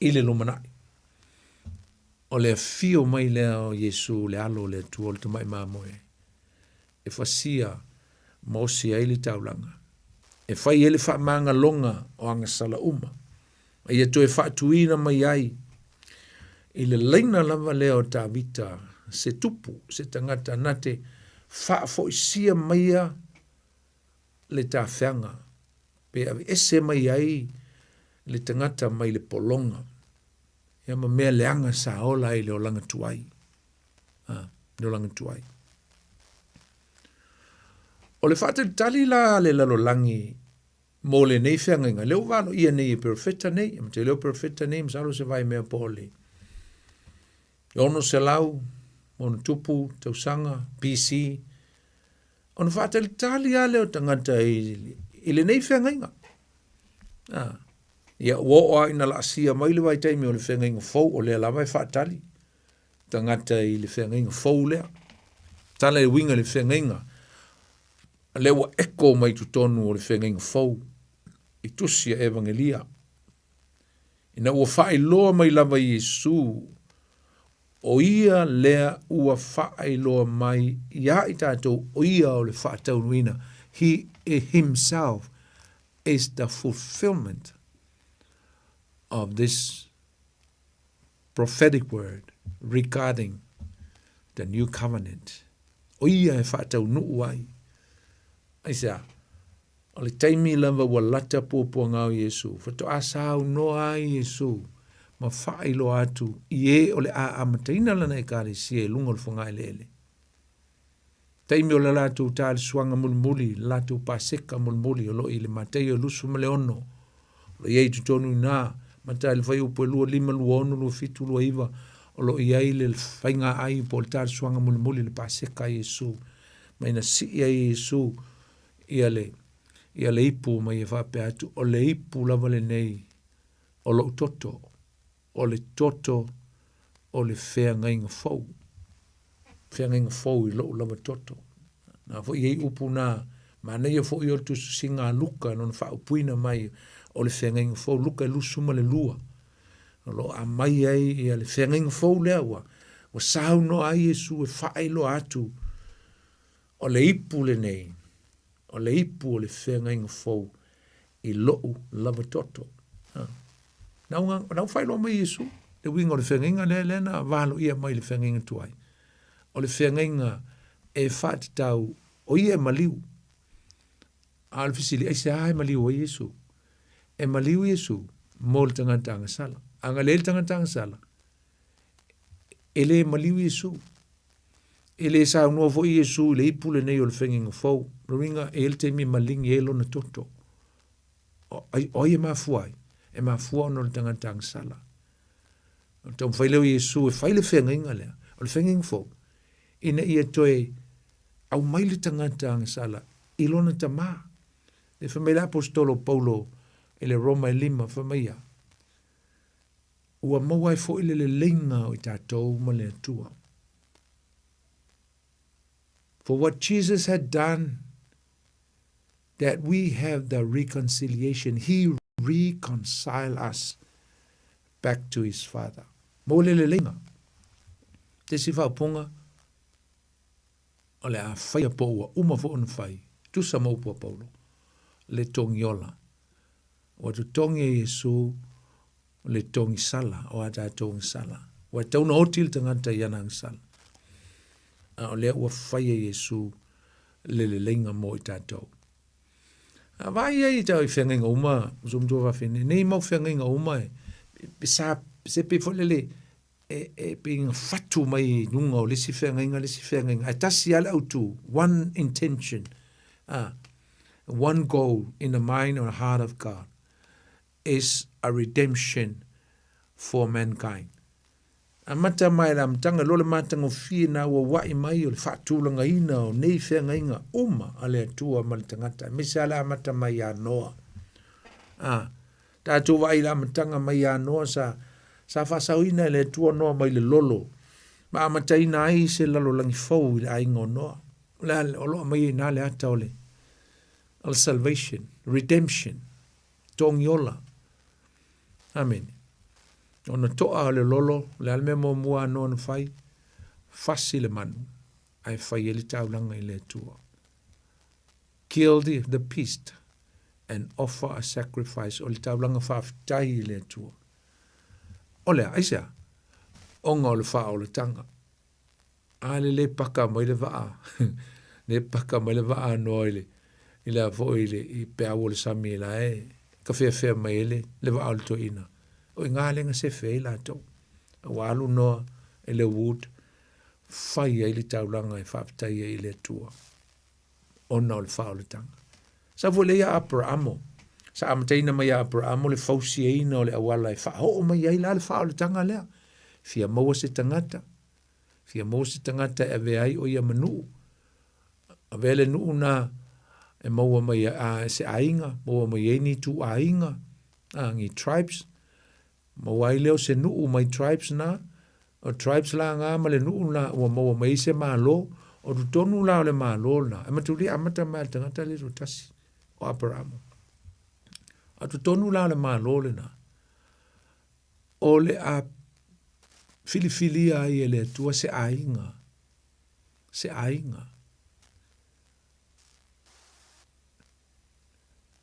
i le lumanai. O le afio mai lea o Iesu, le Alo o le Atua, o le Tamai Mamoe, e fasia ma osi ai le taulaga, e fai ai le faamagaloga o agasala uma, a ia toe faatuina mai ai. I le laina lava lea o Tavita, se tupu, se tagata na te faafoisia maia le tafeaga, pe aveese mai ai le tagata mai le pologa, ia ma mea leaga sa ola ai i le olaga tuai. A, le olaga tuai. O le faatalitali la a le lalolagi mo lenei feagaiga, lea ua valoia nei e perofeta nei, ma te leo perofeta nei, masalo se vaimea po o le 600 ona tupu tausaga BC, ona faatalitali lava lea o tagata i, i lenei feagaiga. Ah, ia ua oo lava ina laasia mai le vaitaimi o le feagaiga fou, o lea lava e faatali tagata i le feagaiga fou lea. Tala e uiga i le feagaiga, lea ua eko mai totonu o le feagaiga fou i tusi a Evagelia. Ina ua faailoa mai lava Iesu, o ia lea ua faailoa mai iā i tatou o ia o le faataunuuina. He himself is the fulfillment of this prophetic word regarding the new covenant. O ia e faataunuu ai. Aisea? O le taimi lava ua lata puapuaga o Iesu, faatoa saunoa ai Iesu ma faailoa atu i e o le a amataina lana ekalesia i luga o le fogaeleele. Taimi o le latou talesuaga mulimuli, le latou paseka mulimuli o lo o i le Mataio 26, o lo o i ai i totonu i ina, amata i le fuaiupu e 25, 26, 27, 29, o lo o i ai le faiga ai po o le talesuaga mulimuli, le paseka a Iesu, mai na sii ai e Iesu ia le, ia le ipu ma ia faapea atu, o le ipu lava lenei o lou toto, o le toto o le feagaiga fou, feagaiga fou i lou lava toto. Na foi i ai upu na, manaia foi o le tusitusiga a Luka lona faaupuina mai o le feagaiga fou, Luka 22. O lo o aumai ai ia le feagaiga fou lea ua, ua saunoa ai Iesu e faailoa atu o le ipu lenei, o le ipu o le feagaiga fou i lou lava toto. Na ua faailoa mai Iesu le uiga o le feagaiga lea, lea na valoia mai le feagaiga tuai. O le feagaiga e faatatau o ia e maliu. A o le fesili, aisea e maliu ai Iesu? E maliu Iesu mo le tagata agasala. A na leai le tagata agasala, e le maliu Iesu. E le saunoa foi Iesu i le ipu lenei o le feagaiga fou. Lona uiga, e i ai le taimi e maligi ai lona toto. O ai e mafua ai? E mafua ona o le tagata agasala. O le taumafai lea o Iesu e fai le feagaiga lea, o le feagaiga fou, ina ia toe aumai le tagata agasala i lona tamā. E fai mai le aposetolo o Paulo i le Roma e 5, fai mai ia, ua maua ai foi le leleiga o i tatou ma le Atua. For what Jesus had done, that we have the reconciliation. He reconciled us back to his Father. Mo le leleiga. Te isi faaupuga, o le a faia po ua uma foi ona fai, tusa ma upu a Paulo, le togiola. Ua totogi e Iesu le togi sala o a tatou agasala. Ua e tatau ona oti le tagata i ana agasala. A o lea ua fai e Iesu le leleiga mo i tatou. A vaai ai i tau i feagaiga uma, uso matua fafine, nei mau feagaiga uma e, e sa, se pei foi lele, e, e pei na fatu mai i luga o le isi feagaiga, le isi feagaiga. Ae tasi lava le autu, one intention, ah, one goal in the mind or heart of God is a redemption for mankind. Amata mai le amataga loa le matagofie na auauai mai o le faatulagaina o nei feagaiga uma a le Atua ma le tagata, aemaise lava le amata mai ia Noa. A, tatou vaai i le amataga mai ia Noa sa, sa faasaoina e le Atua Noa mai le lolo ma amataina ai se lalolagi fou i le aiga o Noa. O le a, o lo o aumai ai i ina le ata o le, o le salvation, redemption, togiola. Amene. Ona toa o le lolo, o le a le mea muamua a Noa na fai? Fasi le manu, ae fai ai le taulaga i le Atua. Kill the, the beast and offer a sacrifice, o le taulaga faafetai i le Atua. O le a, aisea? Ona o le faaolataga. A le le paka mai le vaa, le paka mai le vaa a Noa i le, i le a foi i le i peau o le sami la e tafeafea mai ai le, le vaa o le toeaina. O i ina lea na sefe ai latou. A ua alu Noa i le wood, fai ai le taulaga e faafetai ai i le Atua ona o le faaolataga. Sau foi lea ia Aperaamo, sa amataina mai ia Aperaamo le fausiaina o le auala e faaoo mai ai la le faaolataga lea. Fia maua se tagata, fia maua se tagata e avea ai o ia ma nuu, avea le nuu na e maua mai a, se aiga, maua mai ai ni ituaiga, a, ni tribes, maua ai lea o se nuu mai tribes na, o tribes la na ma le nuu na ua maua mai ai se malo, o totonu la o le malo na, e matulia amata mai le tagata le toatasi, o Aperamo. A totonu la o le malo lena, o le a filifilia ai e le Atua se aiga, se aiga.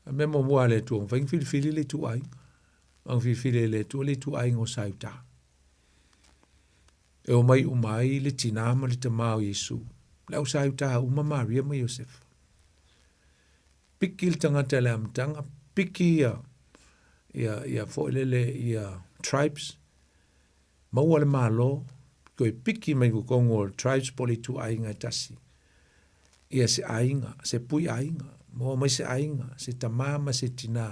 A mea muamua a le Atua, mafai ona filifili le ituaiga. Ona filifili e le Atua le ituaiga o Saiuta. E omai uma ai le tinā ma le tamā o Iesu, le au Saiuta uma Maria ma Iosefa. Piki le tagata i le amataga, piki ia, ia, ia foi lele ia tribes, maua le malo, toe piki mai totonu o tribes po o le ituaiga e tasi. Ia se aiga, se pui aiga, maua mai se aiga, se tamā ma se tinā,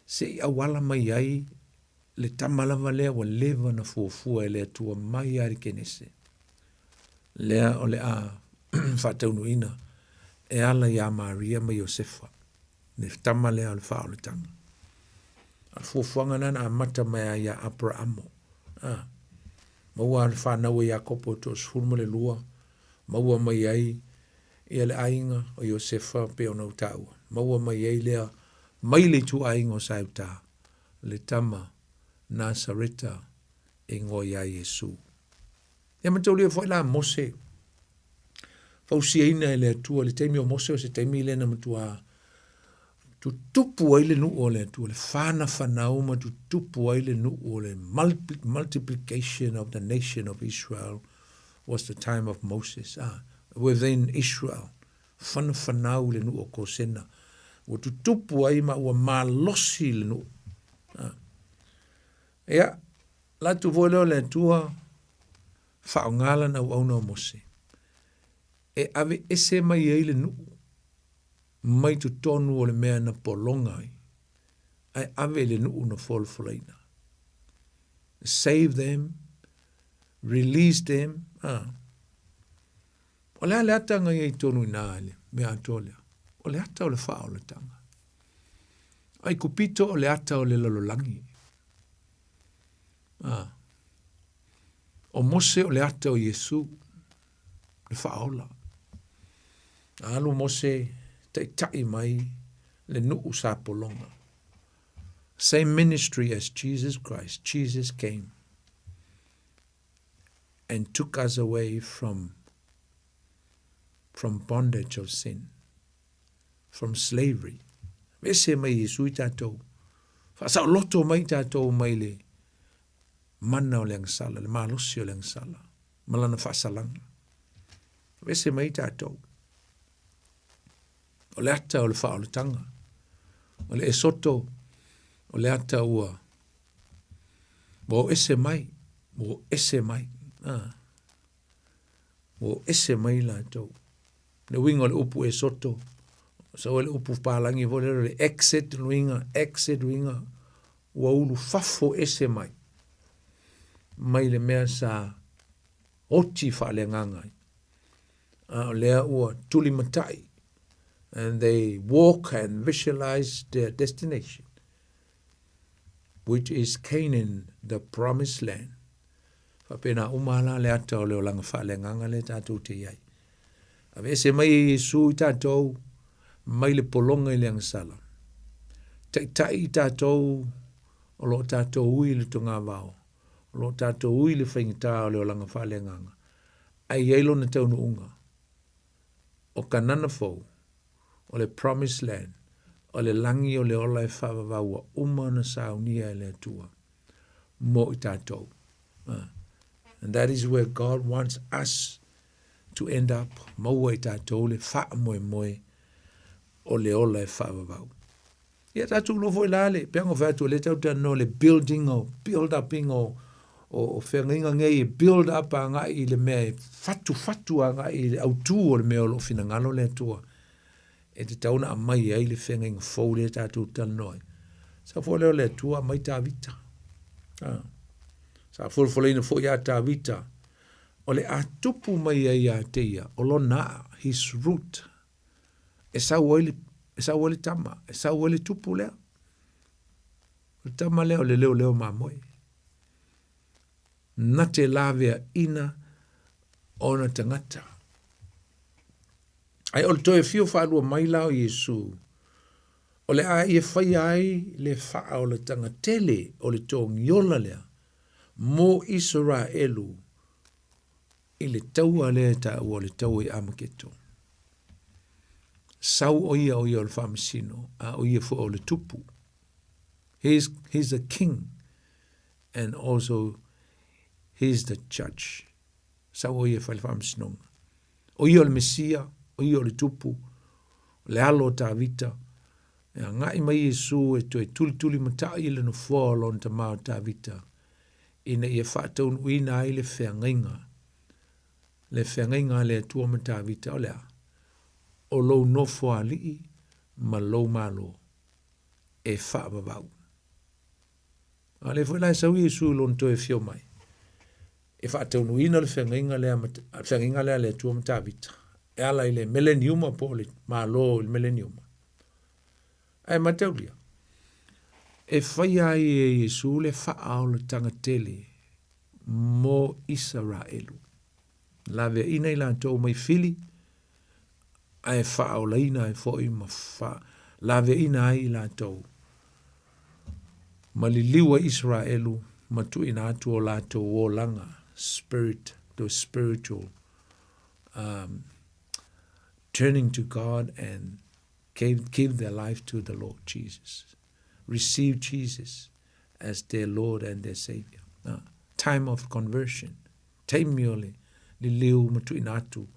se i auala mai ai le tama lava lea ua leva ona fuafua e le Atua mai lava i le Kenese. Lea o le a faataunuuina e ala iā Maria ma Iosefa, le tama lea o le faaolataga. A o le fuafuaga lena na amata mai ai ia Aperaamo. A, maua le fanau a Iakopo e toasefulu ma le lua, maua mai ai ia le aiga o Iosefa pei ona ou taua, maua mai ai lea mai le ituaiga o Saeuta, le tama Nasareta e igoa ia Iesu. Ia mataulia foi la Mose, fausiaina e le Atua le taimi o Mose o se taimi lea na matua tutupu ai le nuu o le Atua, le fanafanau ma tutupu ai le nuu o le multiplication of the nation of Israel was the time of Moses. Ah, within Israel, fanafanau le nuu o Kosena. Ua tutupu ai ma ua malosi le nuu. Ah. Ia, la atu foi lea o le Atua, faaaoga lana auauna o Mose, e aveese mai ai le nuu mai totonu o le mea na pologa ai, ae ave i le nuu na folafolaina. Save them, release them. Ah. O le a le ata na i ai tonu i nā le mea atoa lea? O le ata o le faaolataga. Ai kupito o le ata o le lalolagi. Ah. O Mose o le ata o Iesu, le faaola. Alu Mose taitai mai le nuu sa pologa. Same ministry as Jesus Christ. Jesus came and took us away from, from bondage of sin, from slavery. Ese mai Iesu i tātou. Whaasaoloto mai tātou mai le mana o le agasala, le malosi o le agasala, ma lana faasalaga. Ese mai tātou. O le ata o le faaolataga, o le esoto, o le ata ua ua o ese mai, ua o ese mai. Ah. Ua o ese mai latou. Le uiga o le upu esoto, sau ai le upu palagi foi lea o le exit luiga, exit luiga, ua ulufafo ese mai, mai le mea sa oti faaleagaga ai. A o lea ua tulimatai, and they walk and visualize their destination, which is Canaan, the promised land. Faapena uma la le ata o le olaga faaleagaga lea tatou te i ai. Aveese mai e Iesu i tatou mai le pologa i le agasala. Taitai i tatou o lo o tatou ui i le togavao, o lo o tatou ui i le faigata o le olaga faaleagaga, ae i ai lona taunuuga o Kanana fou, o le Promised Land, o le lagi o le ola e faavavau ua uma ona saunia e le Atua mo i tatou. And that is where God wants us to end up, maua i tatou le faamoemoe o le ola e faavavau. Ia tatou iloa foi la le, pei ona fai atu o lea tatou te talanoa le building o, build uping o, o, o feagaiga nei e build up agai i le mea e fatufatu agai i le autu o le mea o lo o finagalo le Atua e tatau ona aumai ai le feagaiga fou lea tatou talanoa ai. Sau foi lea o le Atua aumai Tavita. Ah. Sa folafolaina foi ia Tavita o le a tupu mai ai ia te ia o lona aa, his root, e sau ai le, e sau ai le tama, e sau ai le tupu lea. O le tama lea o le leoleo mamoe. Na te laveaina ona tagata. Ae o le toe afio faalua mai la o Iesu, o le a ia faia ai le faaolataga tele o le togiola lea mo Isaraelu i le taua lea e taua o le taua i Amaketo. Sau o ia o ia o le faamasino, a o ia foi o le tupu. He's, he's the king and also he's the judge. Sau o ia e fai le faamasinoga. O ia o le Mesia, o ia o le tupu, o le alo o Tavita. E agai mai Iesu e toe tulituli matai i le nofoa o lona tama o Tavita, ina ia faataunuuina ai le feagaiga, le feagaiga a le Atua ma Tavita, o le a? O lou nofoalii ma lou Malo e faavavau. A lea foi la e sau Iesu i lona toe afio mai, e faataunuuina le feagaiga lea, feagaiga lea a le Atua ma Tavita, e ala i le meleniuma po o le Malo i le meleniuma. Ae mataulia, e faia ai e Iesu le faaolataga tele mo Isaraelu. Laveaina i latou mai fili, ae faaolaina ai foi ma laveaina ai i latou. Ma liliu ai Isaraelu ma tuuina atu o latou olaga, spirit, the spiritual um, turning to God and gave, give their life to the Lord Jesus. Receive Jesus as their Lord and their Savior. Uh, time of conversion. Taimi o le liliu ma tuuina atu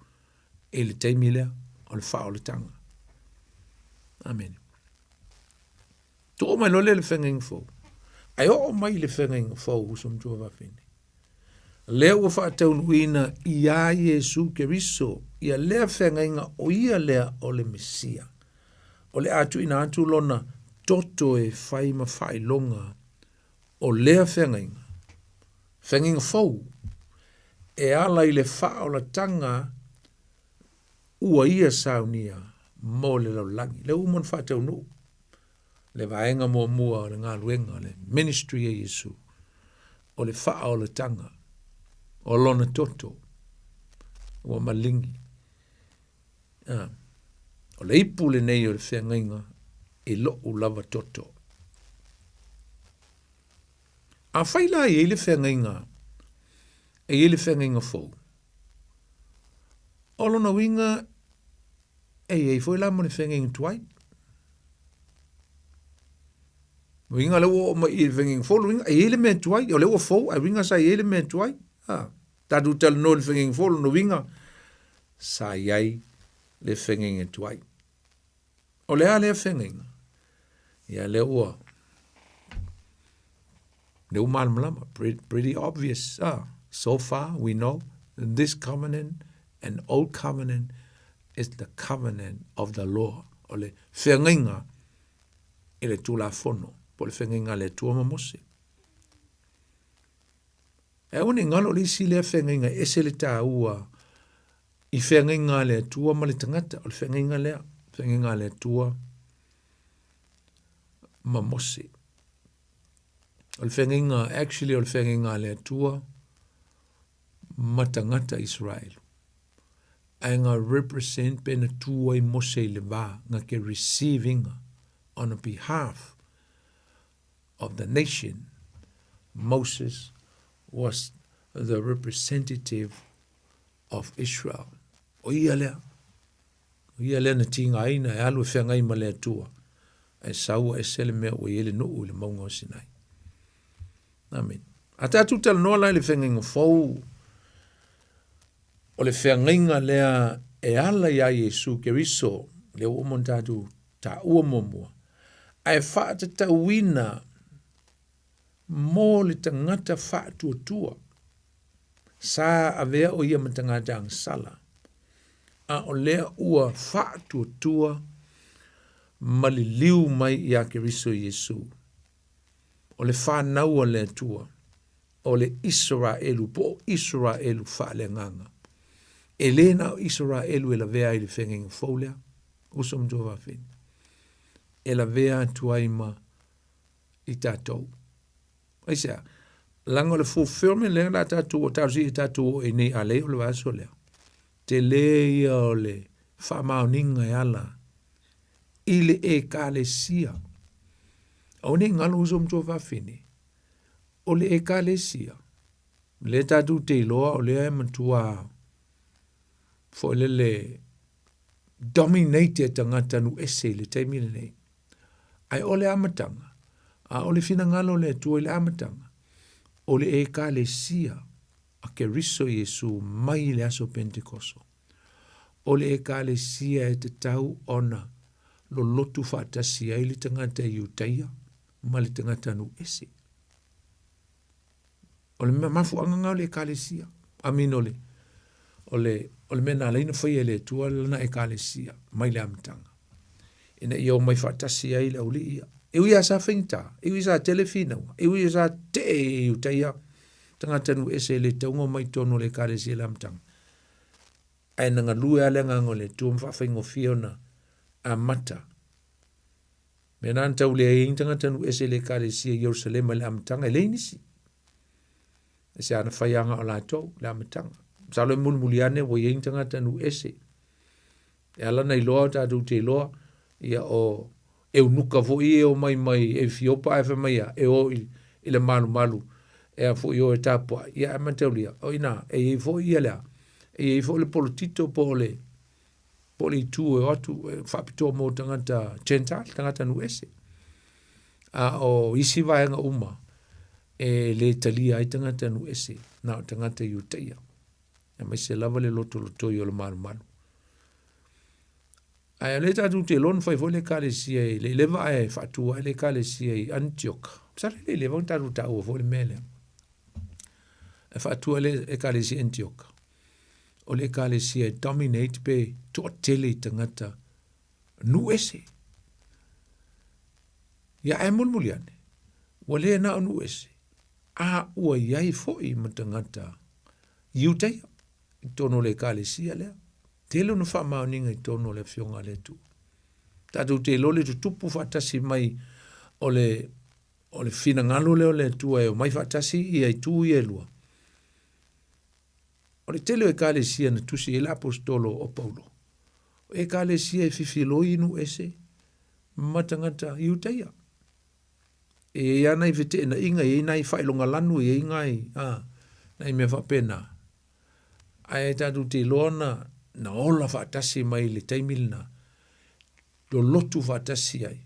i le taimi lea o le faaolataga. Amene. Tu'u mai loa lea i le feagaiga fou. Ae oo mai i le feagaiga fou, uso ma tuafafine, lea ua faataunuuina iā Iesu Keriso ia lea feagaiga o ia lea o le Mesia. O le a tuuina atu lona toto e fai ma faailoga o lea feagaiga, feagaiga fou, e ala i le faaolataga ua ia saunia mo le lalolagi. Lea ua uma ona faataunuu le vaega muamua o le galuega, le ministry a Iesu, o le faaolataga o lona toto ua maligi. Ah, o le ipu lenei o le feagaiga i lo'u lava toto. Afai la e i ai le feagaiga, e i ai le feagaiga fou, o lona uiga e i ai foi la ma le feagaiga tuai. Uiga lea ua oo mai i le feagaiga fou, lona uiga e i ai le mea tuai, o lea ua fou, ae uiga sa i ai le mea tuai. Ha, tatou talanoa i le feagaiga fou, lona uiga sa i ai le feagaiga tuai. O le a lea feagaiga? Ia lea ua lea ua malamalama, pretty, pretty obvious. Ah, so far we know this covenant and old covenant is the covenant of the law. O le feagaiga i le Tulafono, po o le feagaiga a le Atua ma Mose. E aua ne i galo le isi lea feagaiga e ese le taua i feagaiga a le Atua ma le tagata, o le feagaiga lea, feagaiga a le Atua ma Mose. O le feagaiga, actually o le feagaiga a le Atua ma tagata Israel. Ae nga represent pe na tu ai Mose i le va, nga ke receiving on a behalf of the nation. Moses was the representative of Israel. O ia lea. O ia lea na tigaina e alu e feagai ma le Atua. Ae sau ua ese le mea ua i ai le nuu i le mauga o Sinai. Amen. A tatou talanoa la i le feagaiga fou, O le feagaiga lea e ala iā Iesu Keriso, lea ua uma ona tatou taua muamua, ae faatatauina mo le tagata faatuatua. Sa avea o ia ma tagata agasala, a o lea ua faatuatua ma liliu mai iā Keriso Iesu. O le fanau a le Atua, o le Isaraelu po o Isaraelu faaleagaga. E le na o Isaraelu e lavea ai i le feagaiga fou lea, uso ma tuafafine, e lavea atu ai ma i tatou. Aisea? Leaga o le fulfillment lea la tatou o talosia i tatou o i nei a lei o le vaiaso lea. Tele ia o le faamaoniga e ala i le ekalesia. Aua ne i galo uso ma tuafafine, o le ekalesia, lea tatou te iloa o lea e matua foi lele dominate e tagata nuu ese i le taimi lenei. Ae o le amataga, a o le finagalo o le Atua i le amataga, o le ekalesia a Keriso Iesu mai le aso Pentekoso. O le ekalesia e tatau ona lolotu faatasi ai le tagata Iutaia ma le tagata nuu ese. O le mafuaaga lena o le ekalesia. I mean o le, o le, o le mea na ala ai ona faia e le Atua lana ekalesia mai le amataga. Ina ia omai faatasi ai le aualii ia. E ui lava sa faigata, e ui sa tele finauga, e ui sa tee e Iutaia tagata nuu ese e le tatau ona omai i totonu o le ekalesia i le amataga. Ae na galue lava le agaga o le Atua ma faafaigofie ona amata. Mea na na tau leai ai ni tagata nuu ese i le ekalesia i Ierusalema i le amataga, e leai nisi. E se ana fai aga o latou le amataga. Masalo e mulimuli ane ua i ai ni tagata nuu ese. E ala na iloa o tatou te iloa, ia o eunuka foi e omai mai Efiopa ae fai mai ia, e o i, i le malumalu e a foi o e tapuai. Ia ae mataulia, o ina, e i ai foi ia lea, e i ai foi le polotito po o le po o le itu e o atu e faapitoa mo tagata Gentile, tagata nuu ese. A o isi vaega uma, e le talia ai tagata nuu ese, na o tagata Iutaia. Aemaise lava le lotolotoi o le malumalu. Ae o lea tatou te iloa na fai foi le ekalesia i le leva ae faatu ai le ekalesia i Antioch. Masalo e le i leva ona tatou taua foi le mea lea. E faatu ai le ekalesia i Antioch. O le ekalesia e dominate pe toatele i tagata nuu ese. Ia ae mulimuli ane, ua le na o nuu ese, a ua i ai foi ma tagata Iutaia i totonu o le ekalesia lea. Tele ona faamaoniga i totonu o le Afioga a le Atua. Tatou te iloa le tutupu faatasi mai o le o le finagalo lea o le Atua e omai faatasi ia itu ia e lua. O le tele o ekalesia na tusi ai le aposetolo o Paulo, o ekalesia e fifiloi i nuu ese ma tagata Iutaia. E i ai lava nai feteenaiga, e i ai nai faailoga lanu, e i ai nai, a, nai mea faapena. Ae tatou te iloa na, na ola faatasi mai i le taimi lena, lolotu faatasi ai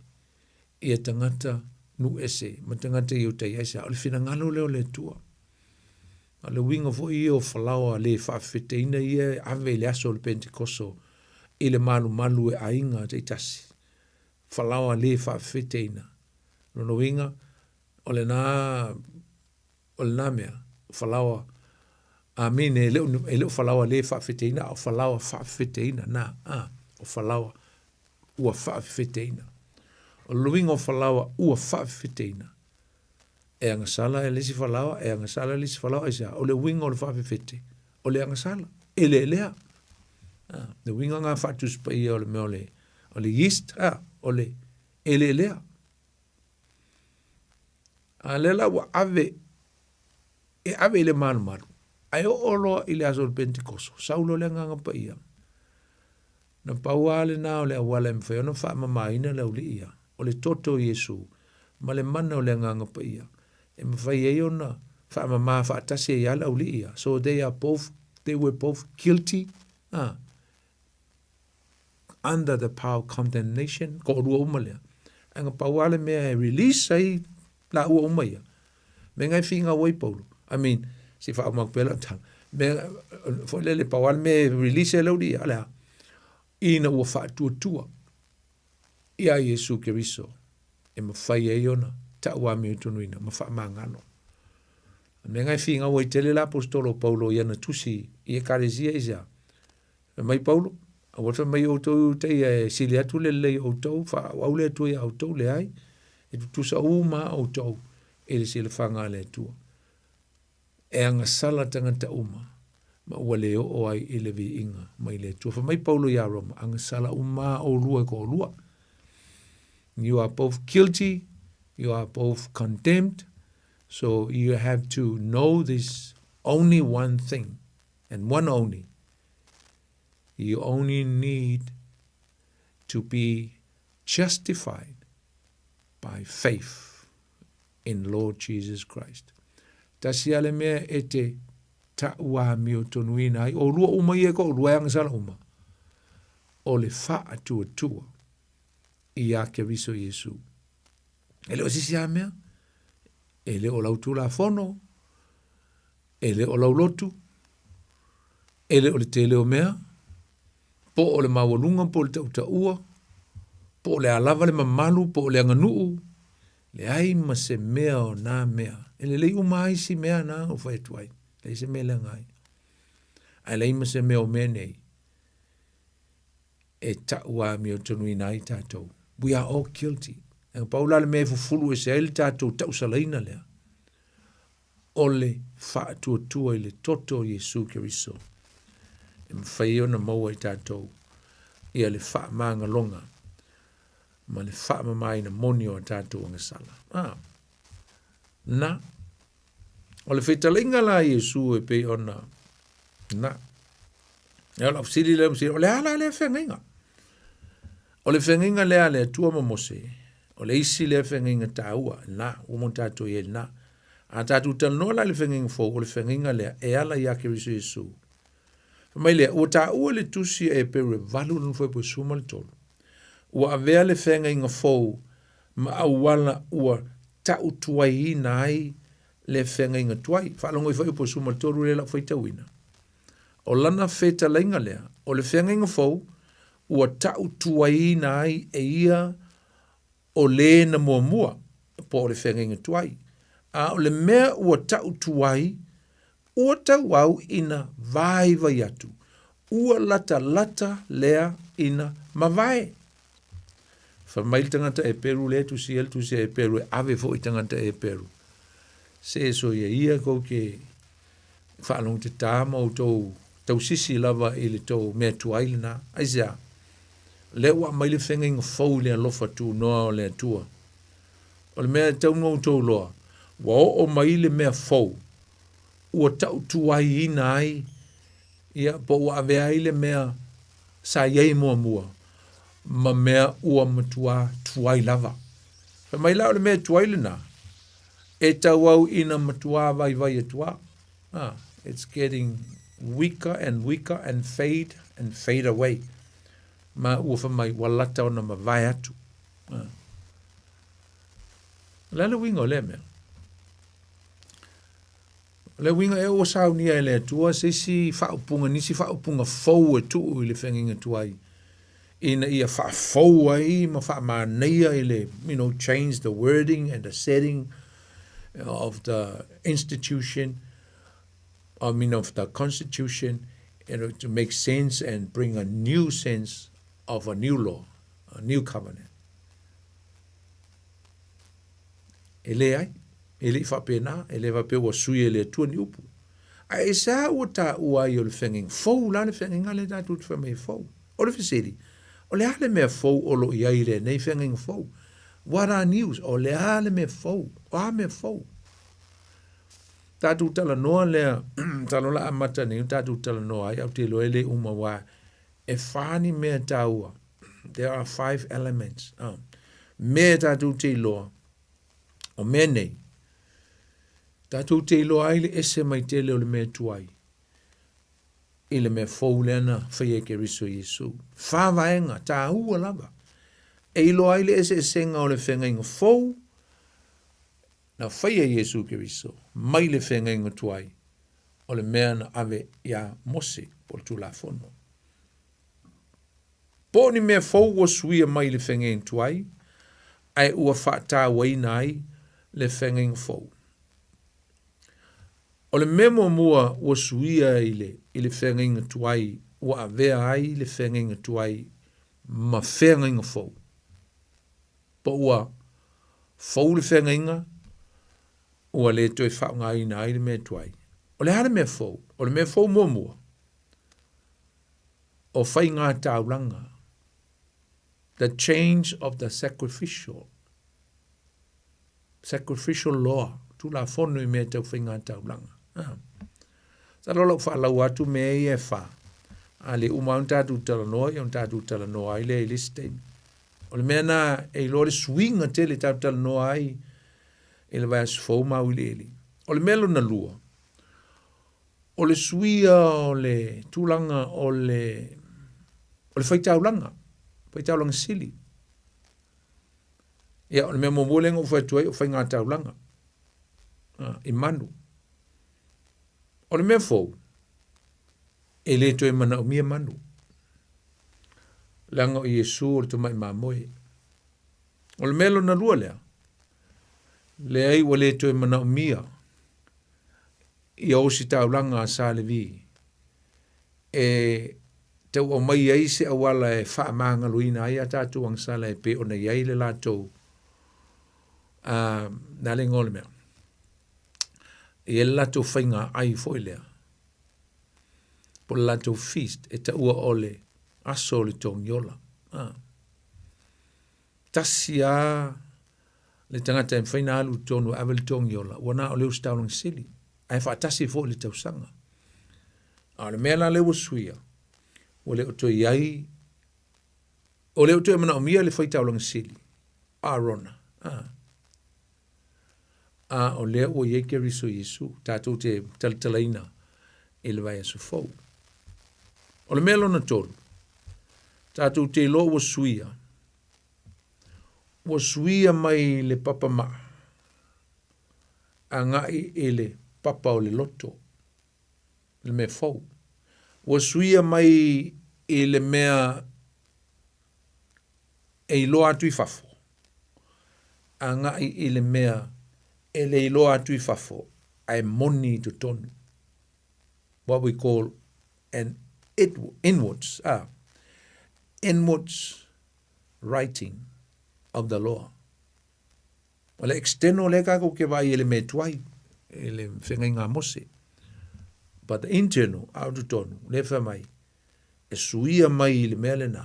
ia tagata nuu ese ma tagata Iutaia. Aisea? O le finagalo lea o le Atua. A o le uiga foi ia o falaoa le faafefeteina ia e ave i le aso o le Pentekoso i le malumalu e aiga taitasi. Falaoa le faafefeteina. Lona uiga, o lena, o lena mea, o falaoa, amine, e le o, e le o falaoa le faafefeteina, a o falaoa faafefeteina, na, a, o falaoa ua faafefeteina. O le uiga o falaoa ua faafefeteina, e agasala e le isi falaoa, e agasala le isi falaoa, aisea? O le uiga o le faafefete, o le agasala, e leelea. Ah, le uiga lena faatusi paia o le mea o le, o le yeast, ah, o le e leelea. A lea la ua ave, e ave i le malumalu, ae oo loa i le aso o le Pentekoso, sau loa le Agaga Paia, Na pau lava lena o le auala e mafai ona faamamaina le aualii ia, o le toto o Iesu ma le mana o le Agaga Paia, e mafai ai ona faamama faatasi ai lava le aualii ia. So they are both, they were both guilty, ah, under the power of condemnation, toalua uma lea. Ae na pau lava le mea e release ai laua uma ia, mea na e finau ai Paulo. I mean, se i faauma atu pea lau tala. Mea foi lele pau lava le mea e release e le aualii ia, o le a? Ina ua faatuatua iā Iesu Keriso e mafai ai ona tau amiotonuina ma faamagalo. O le mea lena e finau ai tele le aposetolo o Paulo i ana tusi i ekalesia aisea? Fai mai Paulo, aua le fai mai outou Iutaia e sili atu le lelei o outou, faaauau le Atua iā outou, leai, e tutusa uma lava outou i le silafaga a le Atua. E agasala tagata uma, ma ua le oo ai i le viiga mai le Atua. Fai mai Paulo iā Roma, agasala uma lava oulua e toalua. You are both guilty, you are both condemned, so you have to know this only one thing, and one only. You only need to be justified by faith in Lord Jesus Christ. Tasi a le mea e te ta'uamio tonuina ai, olua uma ia e ko'olua e agasala uma, o le fa'atuatua iā Keriso Iesu. E le o se isi a mea, e le o lau Tulafono, e le o lau lotu, e le o le tele o mea, po o le maualuga po o le tautaua, po o le a lava le mamalu po o le aganuu, leai ma se mea o nā mea. E lelei uma lava isi mea na ou fai atu ai, leai se mea leaga ai. Ae leai ma se mea o mea nei e ta'u amiotonuina ai tatou. We are all guilty. E pau la le mea e fufulu ese ai le tatou ta'usalaina lea, o le faatuatua i le toto o Iesu Keriso e mafai ai ona maua e tatou ia le faamagaloga ma le faamamaina moni o a tatou agasala. Ah, na, o le fetalaiga la a Iesu e pei ona, na, e o lau fesili lea, o le a la lea feagaiga? O le feagaiga lea a le Atua ma Mose, o le isi lea feagaiga taua, lena, ua uma ona tatou i ai i lena. A tatou talanoa la i le feagaiga fou, o le feagaiga lea e ala iā Keriso Iesu. Fai mai lea, ua taua le tusi a Eperu e 8 lona fuaiupu e 13. Ua avea le feagaiga fou ma auala ua tautuaiina ai le feagaiga tuai. Faalogo i fuaiupu e 13 lea la ua faitauina. O lana fetalaiga lea, o le feagaiga fou ua tautuaiina ai e ia o le na muamua, po o le feagaiga tuai. A o le mea ua ta'u tuai, ua tauau ina vaivai atu, ua latalata lea ina mavae. Fai mai le tagata Eperu lea e tusia ai le tusi a Eperu e ave foi i tagata Eperu, Se soia ia kou te faalogotetā ma outou tausisi lava i le tou mea tuai lena. Aisea? Lea ua aumai le feagaiga fou i le alofa tunoa o le Atua. O le mea e tatau ona outou iloa, ua oo mai le mea fou ua tautuaiina ai, ia, po ua avea ai le mea sa i ai muamua ma mea ua matua tuai lava. Fai mai la o le mea tuai lena, e tauau ina matua vaivai atu lava. Ah, it's getting weaker and weaker and fade and fade away. Ma ua fai mai, ua lata ona mavae atu. Ah. O le a le uiga o lea mea? O le uiga ea ua saunia e le Atua se isi faaupuga, nisi faaupuga fou e tuu i le feagaiga tuai, ina ia faafou ai ma faamanaia i le, you know, change the wording and the setting of the institution, I mean of the constitution, you know, to make sense and bring a new sense of a new law, a new covenant. E leai, e le i faapena, e le faapea ua sui e le Atua ni upu. Ae aisea ua taua ai o le feagaiga fou la le feagaiga lea tatou te fai mai e fou? O le fesili, o le a le mea fou o lo o i ai i lenei feagaiga fou? What are news? O le a le mea fou? O a mea fou? Tatou talanoa lea, masalo la amata nei ona tatou talanoa ai, ae ou te iloa e le uma aua e fa ni mea taua. There are five elements. Oh. Mea tatou te iloa, o mea nei, tatou te iloa ai le ese mai tele o le mea tuai i le mea fou lea na faia e Keriso Iesu. Fa vaega, tāua lava. E iloa ai le eseesega o le feagaiga fou na faia e Iesu Keriso mai le feagaiga tuai. O le mea na ave iā Mose po o le Tulafono. Po o ni mea fou ua suia mai i le feagaiga tuai, ae ua faatauaina ai le feagaiga fou. O le mea muamua ua suia i le, i le feagaiga tuai, ua avea ai le feagaiga tuai ma feagaiga fou. Po ua fou le feagaiga, ua le toe faaaogaina ai le mea tuai. O le a le mea fou? O le mea fou muamua, o faiga taulaga, the change of the sacrificial, sacrificial law, Tulafono i mea tau faiga taulaga. Ah. Sa lola u faalaua atu mea ia e wha. A le uma ona tātou talanoa, ia ona tātou talanoa ai lea i le isi taimi. O le mea nā e iloa le suiga tele tātou talanoa ai i le vaiaso fou ma auiliili. O le mea lona lua, o le suia o le tulaga o le o le faitaulaga, faitaulaga sili. Ia, o le mea muamua lea na ou fai atu ai o faigataulaga i manu. O le mea fou, e le toe manaomia manu. Leaga o Iesu o le tamai mamoe. O le mea lona lua lea, leai ua le toe manaomia ia ositaulaga a Sa Levi e tau aumai ai se auala e faamagaloina ai a tatou agasala e pei ona i ai le latou a na le igoa o le mea e i ai le latou faiga ai foi lea po o le latou feast e taua o le aso o le togiola a tasi a le tagata e mafai ona alu i totonu e ave le togiola ua na o le ositaulaga sili ae faatasi foi i le tausaga. A o le mea la lea ua suia, ua le o toe i ai, ua le o toe manaomia le faitaulaga sili, Arona, a, a o lea ua i ai Keriso Iesu, tatou te talatalaina i le vaiaso fou. O le mea lona tolu, tatou te iloa ua suia, ua suia mai le papa maa, agai i le papa o le loto, le mea fou. Ua suia mai i le mea e iloa atu i fafo, agai i le mea e le iloa atu i fafo, ae moni i totonu. What we call an inwards, inwards writing of the law. O le external lea tatou te vaai i le mea tuai, i le feagaiga a Mose. But the internal, a o totonu, lea fai mai, e suia mai i le mea lena,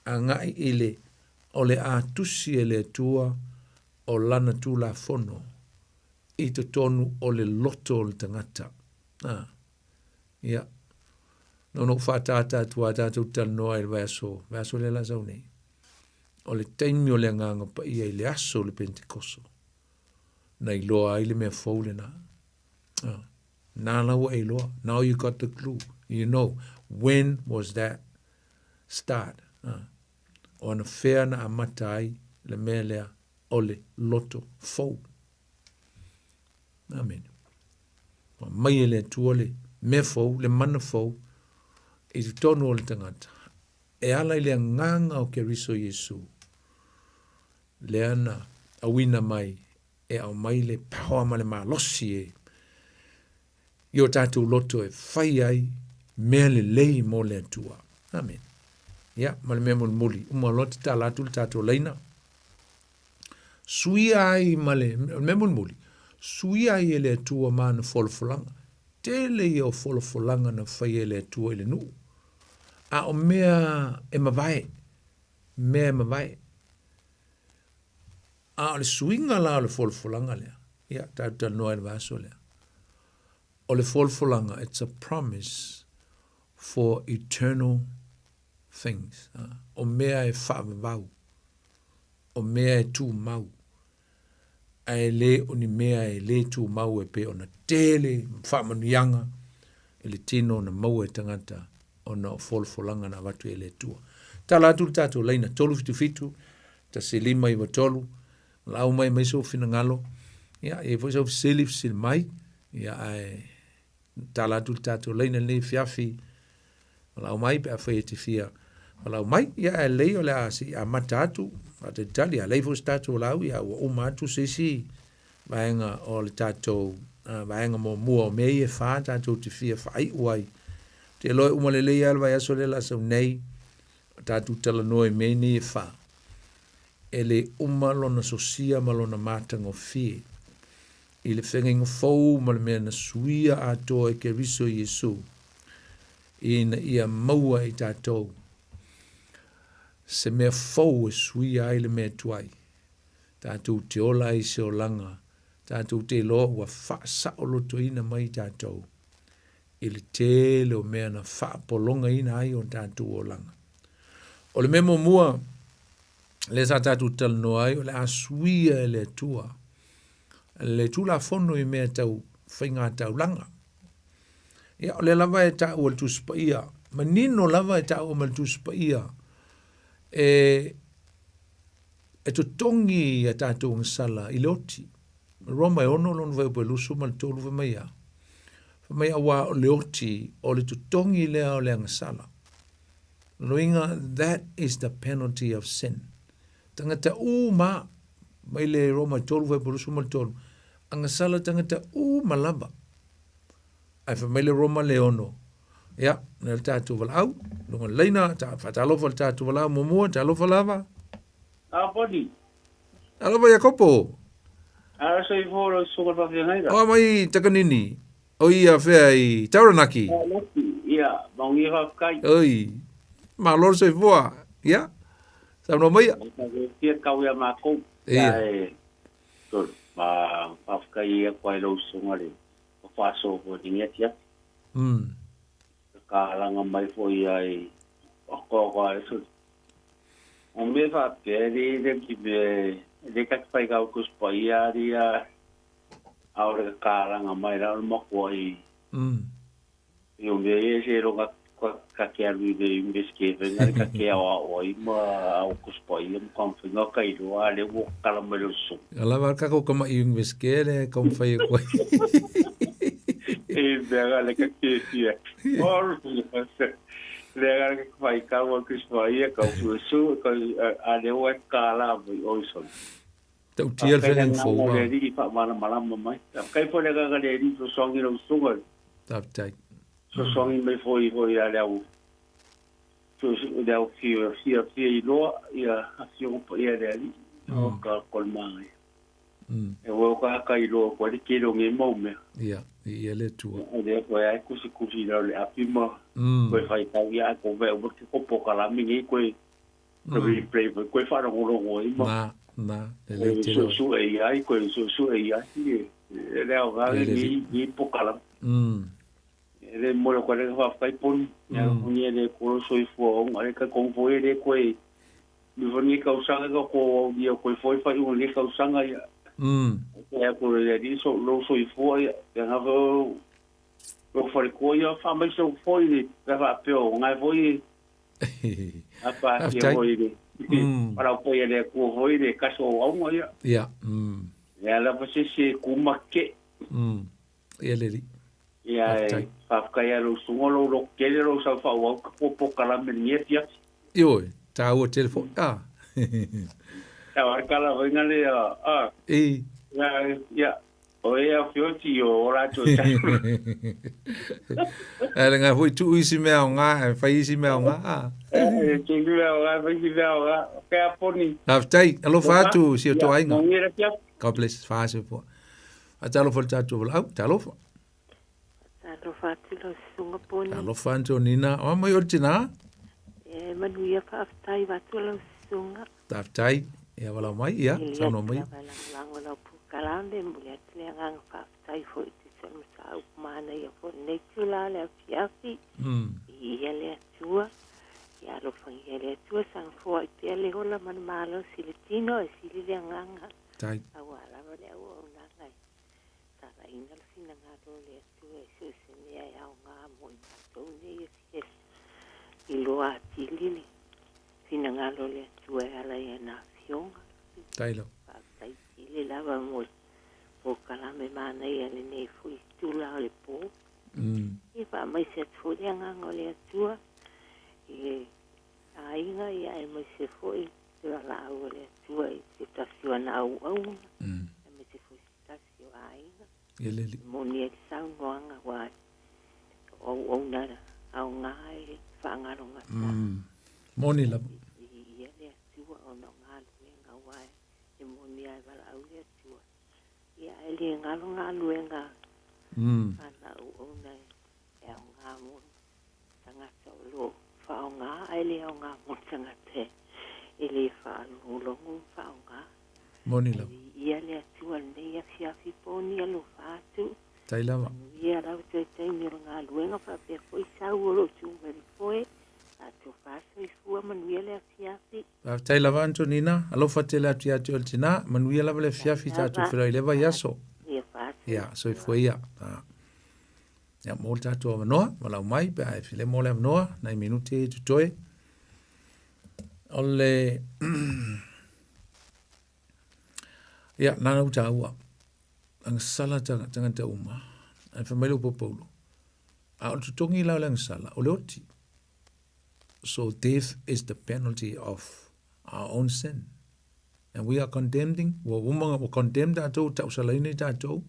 agai i le, o le a tusi e le Atua o lana Tulafono i totonu o le loto o le tagata. Ah. Ia. No no whātātā atu a tātou talanoa i le vaiaso, vaiaso lea la sau nei. O le taimi o le Agaga Paia i le aso o le Pentekoso, na iloa ai le mea fou lena. Ah, nā la ua e iloa. Now you got the clue. You know, when was that start? Ah, o ana whea na amata ai le mea lea o le loto fou. Amen. Ua mai e le Atua le mea fou, le mana fou, i totonu o le tagata. E ala i le agaga o Keriso Iesu, lea na auina mai e aumai le power ma le malosi e i o tatou loto e fai ai mea lelei mo le Atua. Amen. Ia, ma le mea mulimuli, uma loa tatala atu le tatou laina. Suia ai ma le mea mulimuli, suia ai e le Atua ma ana folafolaga. Tele ia o folafolaga na faia e le Atua i le nuu. A o mea e mavae, mea e mavae. A o le suiga la o le folafolaga lea, ia, tatou talanoa i le vaiaso lea. O le folafolaga, it's a promise for eternal things. O mea e faavavau, o mea e tumau, ae le o ni mea e le tumau e pei ona tele faamanuiaga i le tino na maua e tagata ona o folafolaga na avatu e le Atua. Tala atu le tatou laina 377 1593 lau mai mai sou finagalo ia e i ai foi sau fesili fesili mai ia ae Tala atu le tatou laina i lenei afiafi, valaau mai pe afai e te fia valaau mai. Ia ae lelei o le a se i amata atu, faatalitali, a leai foi se tatou valaau, ia ua uma atu se isi vaega o le tatou vaega muamua o mea ia e fa tatou te fia faaiu ai. Ou te iloa e uma lelei lava le vaiaso lea o le a sau nei, o tatou talanoa i mea nei e fa. E le uma lona sosia ma lona matagofie i le feagaiga fou ma le mea na suia atoa e Keriso Iesu ina ia maua e i tatou se mea fou e suia ai le mea tuai. Tatou te ola ai i se olaga, tatou te iloa ua faasaolotoina mai i tatou i le tele o mea na faapologaina ai o tatou olaga. O le mea muamua lea sa tatou talanoa ai, o le a suia e le Atua le Tulafono i mea tau faigataulaga. Ia, o lea lava e taua le Tusi Paia, manino lava e taua mai le Tusi Paia, e, e totogi a tatou agasala i le oti. Roma e 6 lona fuaiupu e 23 fai mai a. Fai mai auā o le oti o le totogi lea o le agasala. Lona uiga, that is the penalty of sin. Tagata uma mai le Roma e 3 fuaiupu 23, agasala tagata uma lava. Ae fai mai le Roma le 6, ia, lea le tatou valaau, luga o le laina, ta, faatalofa le tatou valaau muamua, talofa lava. A poni. Alofa Iakopo. A soifua lau susuga i le faafeagaiga. O mai Takanini. O ia fea i Tauranaki. Ia, maungia faafetai. Oi. Malo le soifua. Ia. Saunoa maia. Fia kau ia mākou. Ia. E, tolu. Ma faafetai ia kwa lau susuga le whaaso fo ni ngia tia. Ka langa mai fo ia i o ko e su. O me faapea le le ki me le ka whai kau kus pa ia ria aore ka karanga mai ra o makua i i o me e se ro ka ka ke alu i le inveske fe ngari ka ke awa o i ma au kus pa ia mo kam whinga ka i roa le wo kala mai lo su. Ala var ka ko kama i inveske le kom whai e koe. E mea ga le ka ke fia. Or le ga ka whai ka wa kus pa ia ka su su ka a le wa ka la mai o so. Tau tia le whenga fou. Le ri fa mana malama mai. Kai fo le ga le ri so songi lo sunga. Tāptai. So songi mai fo i fo i a le au. So le au fia fia fia i loa ia a fia pa ia le ali. O ka kolmanga. E wo ka ka i loa ko le ke lo nge mau me. Ia, i le tua. O le ko ai kusi kusi la le api ma. Ko fai tau ia ko ve o ke ko po kala mi ngi ko ko replay ko fa rongo rongo i ma. Na, na, le le te Su su e ai ko su su e ai. E le au ga ni ni po kala. E le mo ko le fa fai pon. Ya ko ni le ko so i fo o le ka ko fo e le ko e. Mi fo ni ka usanga ko ko ni ko fo fa i le ka usanga ya. E ko le di so lo so i fo ya ya ha fo lo fo ko ya fa mai so fo i ka fa pe o ngai fo i a pa ki fo i le. Para ko ia le ko fo i le ka so au mo ya. Ia. Ya la fo se se ku ma ke. Ia le ri. Ia e fa ka ia lo sungo lo lo ke le lo sa fa wa ko po kala me ni tia. Io, tāua telefoni. Ah. Ya wa kala ho ngale ya a. E. Ya ya o ia fioti o ora to ta. E le ngā hui tu isi mea o ngā, e whai isi mea o ngā. Ah. E te mea o ngā, whai isi mea o ngā. Kea poni. Faafetai, alofa atu si o tō aiga. Manuia le afiafi. God bless, faase po. A talofa le tatou valaau, talofa. Talofa atu lau susuga poni. Talofa Antonina, o mai o le tina. E manuia faafetai atu lau susuga. Faafetai, ia valaau mai, ia, saunoa mai. Lava lagolago lau polokalame, momoli atu le agaga faafetai foi i tusa o le mataupu manaia foi lenei itula le afiafi. Viia le Atua. Ia alofagia le Atua saga foai pea le ola ma le malosi i le tino ae sili le agaga. Tai. Auā lava le auaunaga e talaina le finagalo o le Atua i so o se mea e aoga mo i matou nei e fia iloa atili le finagalo o le Atua e ala i ana afioga. Tai lava. Faafetai tele lava mo le polokalame manaia lenei foi itula o le po. Ia faamaise atu foi le agaga o le Atua i le aiga, ia aemaise foi le valaau a le Atua i se tasi o ana auauna, aemaise foi se tasi o aiga. Ia le alii. E moni ai le saunoaga aua o auauna aoga e faagalogata. Moni lava. Viia le Atua ona o galuega aua e moni lava e valaau le Atua. Ia ae le galo galuega a na auauna e aoga mo tagata o lo o faaaoga ae le aoga mo tagata e le faalogologo ma faaaoga. Moni lava. Viia le Atua i lenei afiafi poni alofa atu. Tai lava. Manuia lau toe taimi o le galuega faapea foi sau o lo o tu mai le foe. Atofa soifua manuia le afiafi. Faafetai lava Antonina, alofa tele atu ia te oe le tina, manuia lava le afiafi tatou feiloai i lea vaiaso. Ia, soifua ia. Ia, mo le tatou avanoa, valaau mai pe a e file mo le avanoa, nai minute e totoe. O le... Ia, nana u tāua. Agasala tagata uma. Ae fai mai le upu a Paulo, a o le totogi la o le agasala, o le oti. So death is the penalty of our own sin. And we are condemning, ua uma ua condemn tatou, tausalaina i tatou,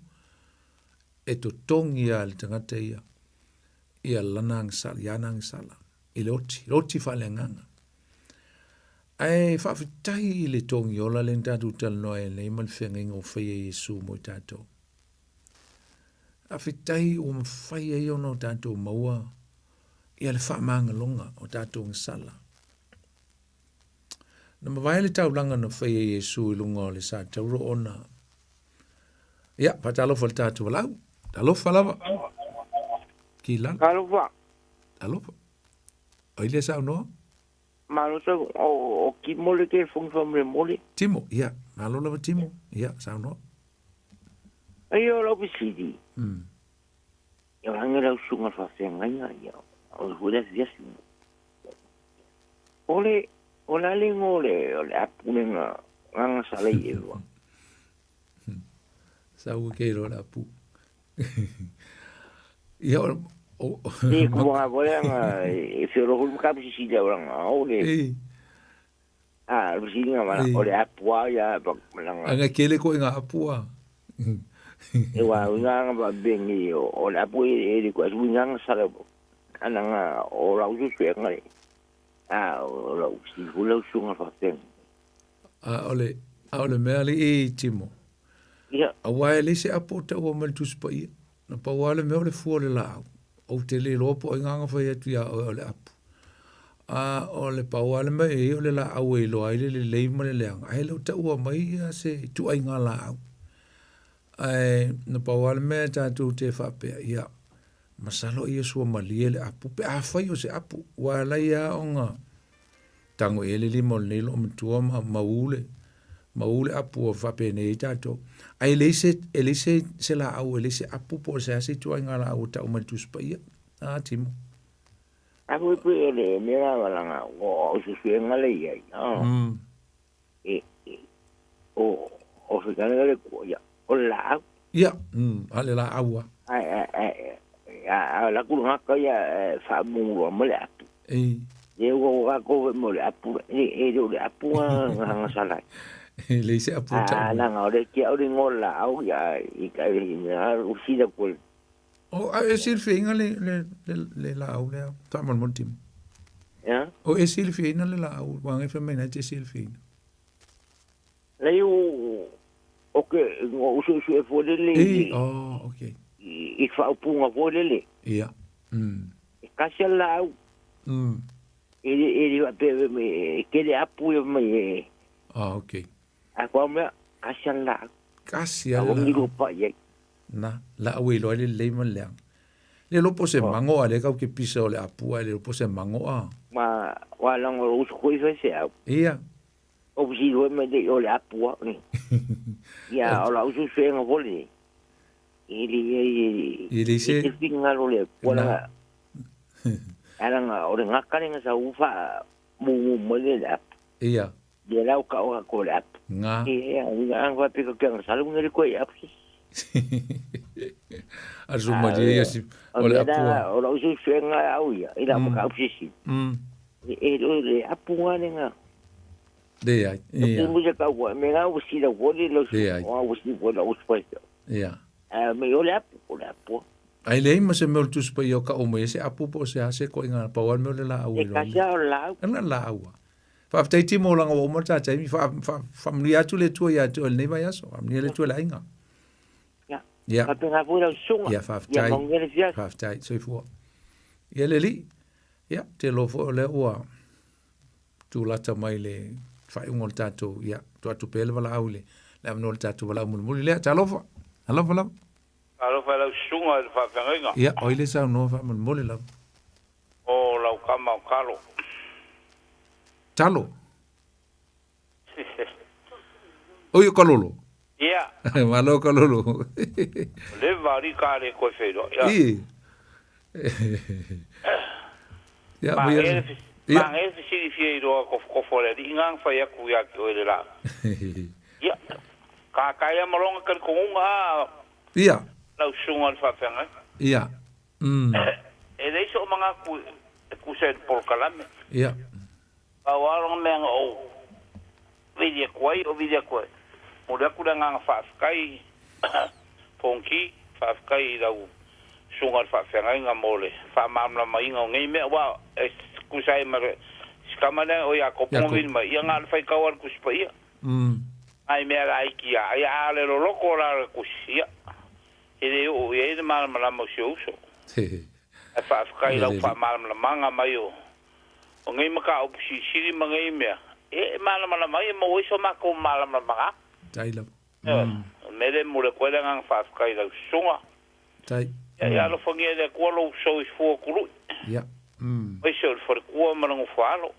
e totogi a le tagata ia, ia lana agasala, ia ana agasala, i le oti, le oti faaleagaga. Ae faafetai i le togi ola lea na tatou talanoa ai nei ma le feagaiga ua faia e Iesu mo i tatou. Faafetai ua mafai ai ona o tatou maua ia le faamagaloga o tatou gasala. Na mavae le taulaga na faia e Iesu i luga o le sa tauro ona Ia, faatalofa i le tatou valaau. Talofa lava. Ki lalo. Talofa. Talofa. Ai le saunoa? Malo sa o Timo le telefoni faamolemole. Timo, ia, malo lava Timo. Ia, saunoa. Ai o lau fesili. Ia o lage lau susuga le faafeagaiga ia o le foi le afiafi. O le o le a le igoa o le o le apu le na na salei e lua. Sau ke lo le apu. Ia o o Ni ku nga voe nga e whiro hulu ka sisi le oranga o le a le sisi nga mana o le apu a ia pa malanga. Anga kele ko nga apu a. E wa nga nga ba bengi o le apu e e ko asu nga nga sala ana nga o la usu su nga le. A o la si hula usu nga fa feng. A o le a o le mea le e timo. Ia. Aua e leai se apo o taua mai le Tusi Paia. Na pau lava le mea o le fua o le laau. Ou te le iloa po o ai gagana fai atu iā oe o le apu. A o le pau lava le mea e i ai o le laau e iloa ai le lelei ma le leaga, ae le o taua mai ia se ituaiga laau. Ae na pau lava le mea tatou te faapea, ia, masalo ia sua malie le apu pe afai o se apu, ua alai lava ona tago i ai le lima o lenei loomatua ma mau le mau le apu ua faapenei ai tatou. Ae leai se e leai se se laau e leai se apu po o se a se ituaiga laau ua tau mai le Tusi Paia. A Timo. A foi pei o le mea la valaga o suesuega le i ai. E o o se tane le ko ia o le laau. Ia, a le laau a. Ai ai ai a la ku ngaka ia fa mu mo le apu. Ei. Le ua ua ko mo le apu e e le apu nga nga sala. Le se apu ta. A la nga o le kia o le ngola au ia i ka i nga u sida ko. O a e silfiaina le le le le laau lea faamolemole Timo. Ia. O e silfiaina le laau ua ngai fai mai na te silfiaina. Lei o o ke ngo usu usu e fo lele. Ei, oh, okay. I whaupunga fo lele. Ia. E kasi a laau. E le e le pe e kele apu ia mai e. Ah, okay. A kua mea kasi a laau. Kasi a laau. Pa ia. Na, laau e iloa ai le lelei ma le leaga. Le iloa po o se mago a lea kau ke pisa o le apu ae le iloa po o se mago a. Ma wa lango o usu koe fai se au. Ia. O si roe mai le o le apu a ni. Ia o la usu suenga vole. E le e e le se e fingalo le wala. Alanga o le ngakalenga sa ufa mu mu le le apu. Ia. Ia lau ka o ko le apu. Nga. Ia nga ang fa pika ka salu ngari ko apu. A le sumalie ia si o le apu. O lau suesuega au ia i lau mataupu sisili, e le o le apu nga le nga. Leai. Ia. Mu se kau koe, me nga ua sila koe le lau Leai. Ua sila koe lau usu Ia. A me o le apu, o le apu. Ai leai ma se mea o le Tusi Paia o kau mai ai se apu po o se a se koiga pau lava le mea o le laau E e loa kasi lava o le laau. E na o le laau lava. Faafetai Timo leaga ua uma le ta taimi. Fa, fa, faamanuia atu le Atua ia te oe i lenei vaiaso. Faamanuia le Atua i le aiga. Ia. Ia. Faapena foi lau susuga. Ia, faafetai. Ia manuia le afiafi. Faafetai. Soifua. Ia le alii. Ia, ou te iloa foi o lea ua tulata mai le faaiuga o le tatou, ia, tuu atu pea le valaau i le, le avanoa i le tatou valaau mulimuli lea. Talofa. Alofa lava. Talofa i lau susuga i le faafeagaiga. Ia, o ai le saunoa faamolemole lava? O lau tama o Talo. Talo? Oi, o Kalolo? Ia. Malo Kalolo. Ua leva alii ka le toe feiloai. Ia. I. Ia, ma ia. Ia. Manaia le fesili fia iloa kofokofo a le alii na na fai atu ia te oe le la. Ia. Ka taea ma lona talitonuga a Ia. lau susuga i le faafeagaiga. Ia. E leai sou manatu e tusa i le polokalame. Ia. Pau lava lona mea na ou vili atu ai, o vili atu ai. Momoli atu le agaga faafetai Fonoti, faafetai i lau susuga i le faafeagaiga mo le faamalamalamaina o nei mea, aua e tusa ai ma le si tama lea o Iakopo na vili mai, ia na o le faitau lava i le Tusi Paia. Nai mea laiti lava, ia a o le loloto la o le Tusi, ia, e le oo i ai le malamalama o si ou uso. Ae faafetai i lau faamalamalamaga mai o nei mataupu silisili ma nei mea, e malamalama ai e maua ai so matou malamalamaaga. Tai lava. Ioe. O le mea lea e momoli atu ai le agaga faafetai i lau susuga. Tai. Ia, ia alofagia e le Atua lou soifua tului. Ia. Aemaise o le faletua ma le nofoalo.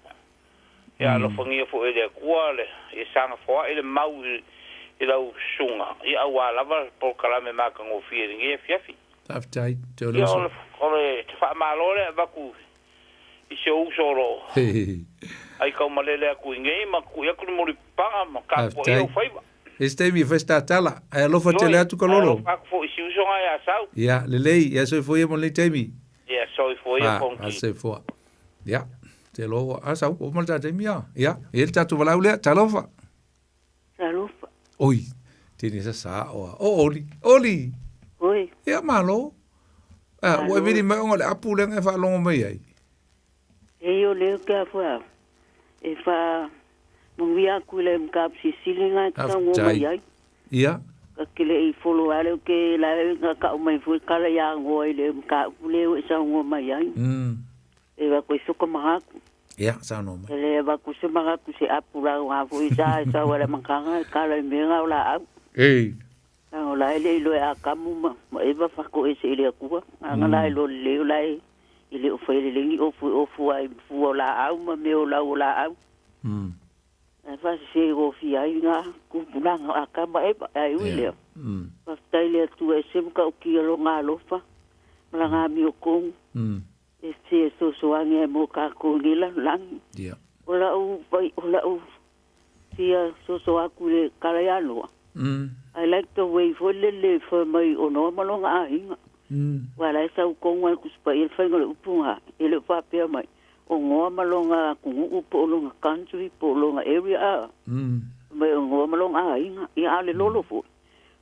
Ia alofagia foi e le Atua le, ia saga foai le mau i lau susuga, ia aua lava le polokalame matagofie i lenei afiafi. Faafetai. Te Ia, o le, o le faamalo lea e avatu i si ou uso o lo o aitaumalele atu i nei ma tui atu le mulipapaga ma tapuaia ou faiva. I se taimi e fai se tatala, ae alofa tele Ioe, atu ka ae lolo. alofa atu foi i si uso na ia Sau. Ia, lelei, ia soifua ia mo lenei taimi. Ia, soifua ia A, Fonoti. a soifua. Ia, te loa ua, a Sau, ua uma le ta taimi a. Ia, e i ai le tatou valaau lea, talofa. Talofa. Oi, tini sa sa oa. O Oli, Oli! Oi. Ia, malo. A, ua e vili mai ona o le apu lea na e faalogo mai ai. E o lea ke a fua e fa manuia aku i le mkap sisili nga ka ngo mai ai. Ia. Ka kele i follow ale ke la nga ka mai fu kala ya ngo i le mka le e sa ngo mai ai. E va ko suka mahaku. Ia, saunoa mai. E le va ku se mahaku se apu la nga fu i sa e sa wala makanga kala i me nga o la au. Ei. Nga o la ele i lo e a kamu ma, ma e va fako e se i le akua. Nga la e lo le o la e i le o whaele lengi o fu o fu ai fu o la au ma me o la o la au. E fa se o fi ai nga kupulanga a kama e pa ai ui lea. Whaftai le atua e se muka o ki alo ngā alofa. Ma la ngā mi o kongu. E se e soso ange e mō kā kō ni la langi. O la u pai, o la u fia soso aku le kala ia loa. I like the way fo le le fo mai o noa ma longa ahinga. Wa la e sau kongu ai kusipa i le whainga le upunga e le whapea mai. O ngoa ma longa kungu po o longa country po o longa area a. Mai o ngoa ma longa ahinga. Ia a le lolo fo.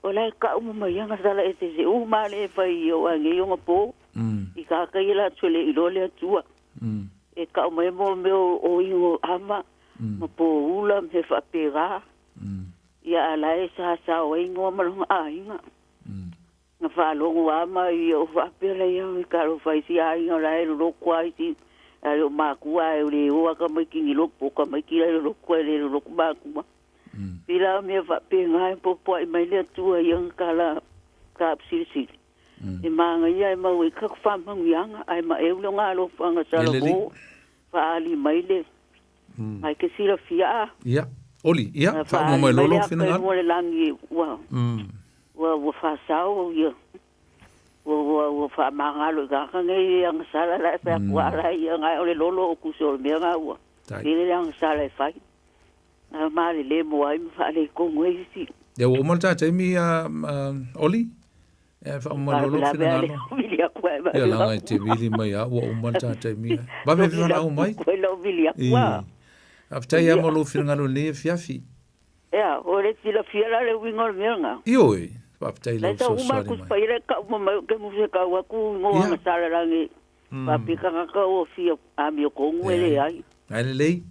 O la e ka umu mai anga sala e te se u ma le e whai o a nge yonga po. I ka kai la tue le ilo le atua. E ka mai mo me o, o ingo ama. Ma po ula me whapera. Ia a la e sa sa o ingoa ma longa ahinga. Nga whaalongo ama i o whapera ia i ka ro whai si ahinga la e loko ai si a o makua e le oa ka mai kingi loko ka mai ki le loko e le loko makua. Pila me whapenga e popo ai mai le atua i anga ka la ka silisili. E maanga ia e mau e kaku whamangu ianga ai ma e ule ngā alofa anga sa Eleli. lo whaali mai le. Mai ke sila fia a. Ia, Oli, ia, Nga whaamo mai whaali mai lolo le aka e finangalo. mua le langi ua. Ua ua whasao ia. Ua ua ua whaamangalo i kaka ngai e anga sala la e whea kua ala ia ngai o le lolo o kuso o le mea ngā ua. Tai. Ele le anga sala e whai. Ngā maale le moa ai ma whaale i kongu e isi. Ia, ua uma le tā taimi, Oli? E whaamalo lo finangalo. Ia langa i te vili mai a ua uma le tātai mia. Vave fi whanau mai. Koe lau vili aku a. Faafetai lava mo lou finagalo i lenei afiafi. Ea, o le silafia la le uiga o le mea lena. Ioe, faafetai i lau fesoasoani mai. Pai le kau ma mai ke muse kau aku ngoa nga sala langi. Papi kanga o fia amio kongu e le ai. Ai lelei.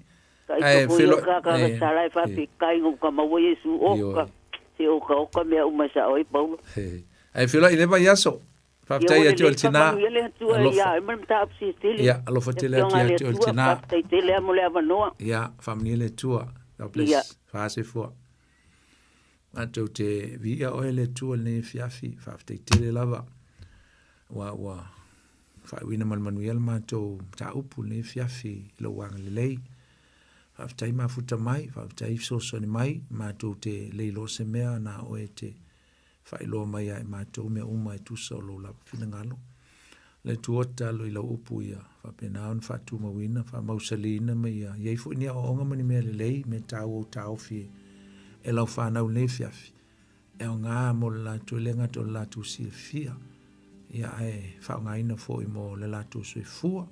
Ai felo ka ka sala e papi kai ngo ka maua Yesu o ka se o ka o ka mea uma sa oi Paulo. Ai felo i le vai aso. Faafetai ia te oe le tina. Alofa. Ia, alofa tele atu ia te oe le tina. Faafetai tele mo le avanoa. Ia, faamanuia le Atua. God bless. Faasoifua. Matou te viia oe le Atua i lenei afiafi. Faafetai tele lava. Ua, ua faaiuina ma le manuia le matou mataupu i lenei afiafi i lou agalelei. Faafetai mafuta mai, faafetai fesoasoani mai, matou te le iloa se mea na oe te Faailoa mai ia i matou mea uma e tusa o lou lava finagalo. Le Atua tatalo i lau upu ia faapena ona faatumauina, faamausaliina ma ia i ai foi ni aoaoga ma ni mea lelei, mea taua ua taofi e lau fanau i lenei afiafi, e aoga mo le latou, e le gata o le latou silafia, ia ae faaaogaina foi mo le latou soifua,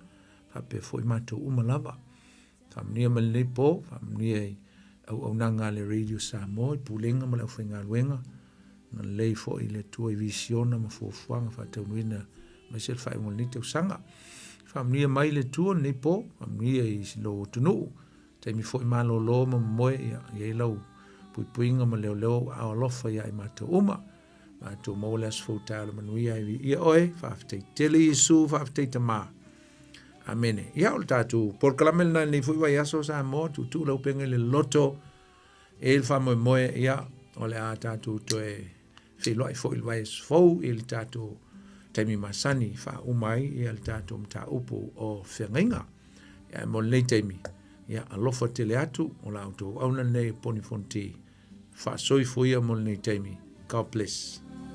faapea foi matou uma lava. Faamanuia mai lenei po, faamanuia i auaunaga a le Radio Samoa, i pulega ma le aufaigaluega, na lelei foi le Atua i visiona ma fuafuaga faataunuina aemaise le faaiuga o lenei tausaga. Faamanuia mai le Atua lenei po, faamanuia i lou atunuu, taimi foi malolo ma momoe, ia i ai lau puipuiga ma leoleo au aao alofa ia i matou uma. Matou maua le aso fou taeao le manuia e viia oe. Faafetai tele Iesu, faafetai Tama. Amene. Ia, o le tatou polokalame lena i lenei foi vaiaso Samoa, tuutuu lau upega i le loto e le faamoemoe, ia, o le a tatou toe feiloai foi i le vaiaso fou i le tatou taimi masani faauma ai ia le tatou mataupu o feagaiga. Ia, mo lenei taimi, ia, alofa tele atu o la outou auauna lenei o Poni Fonoti. Faasoifua ia mo lenei taimi. God bless.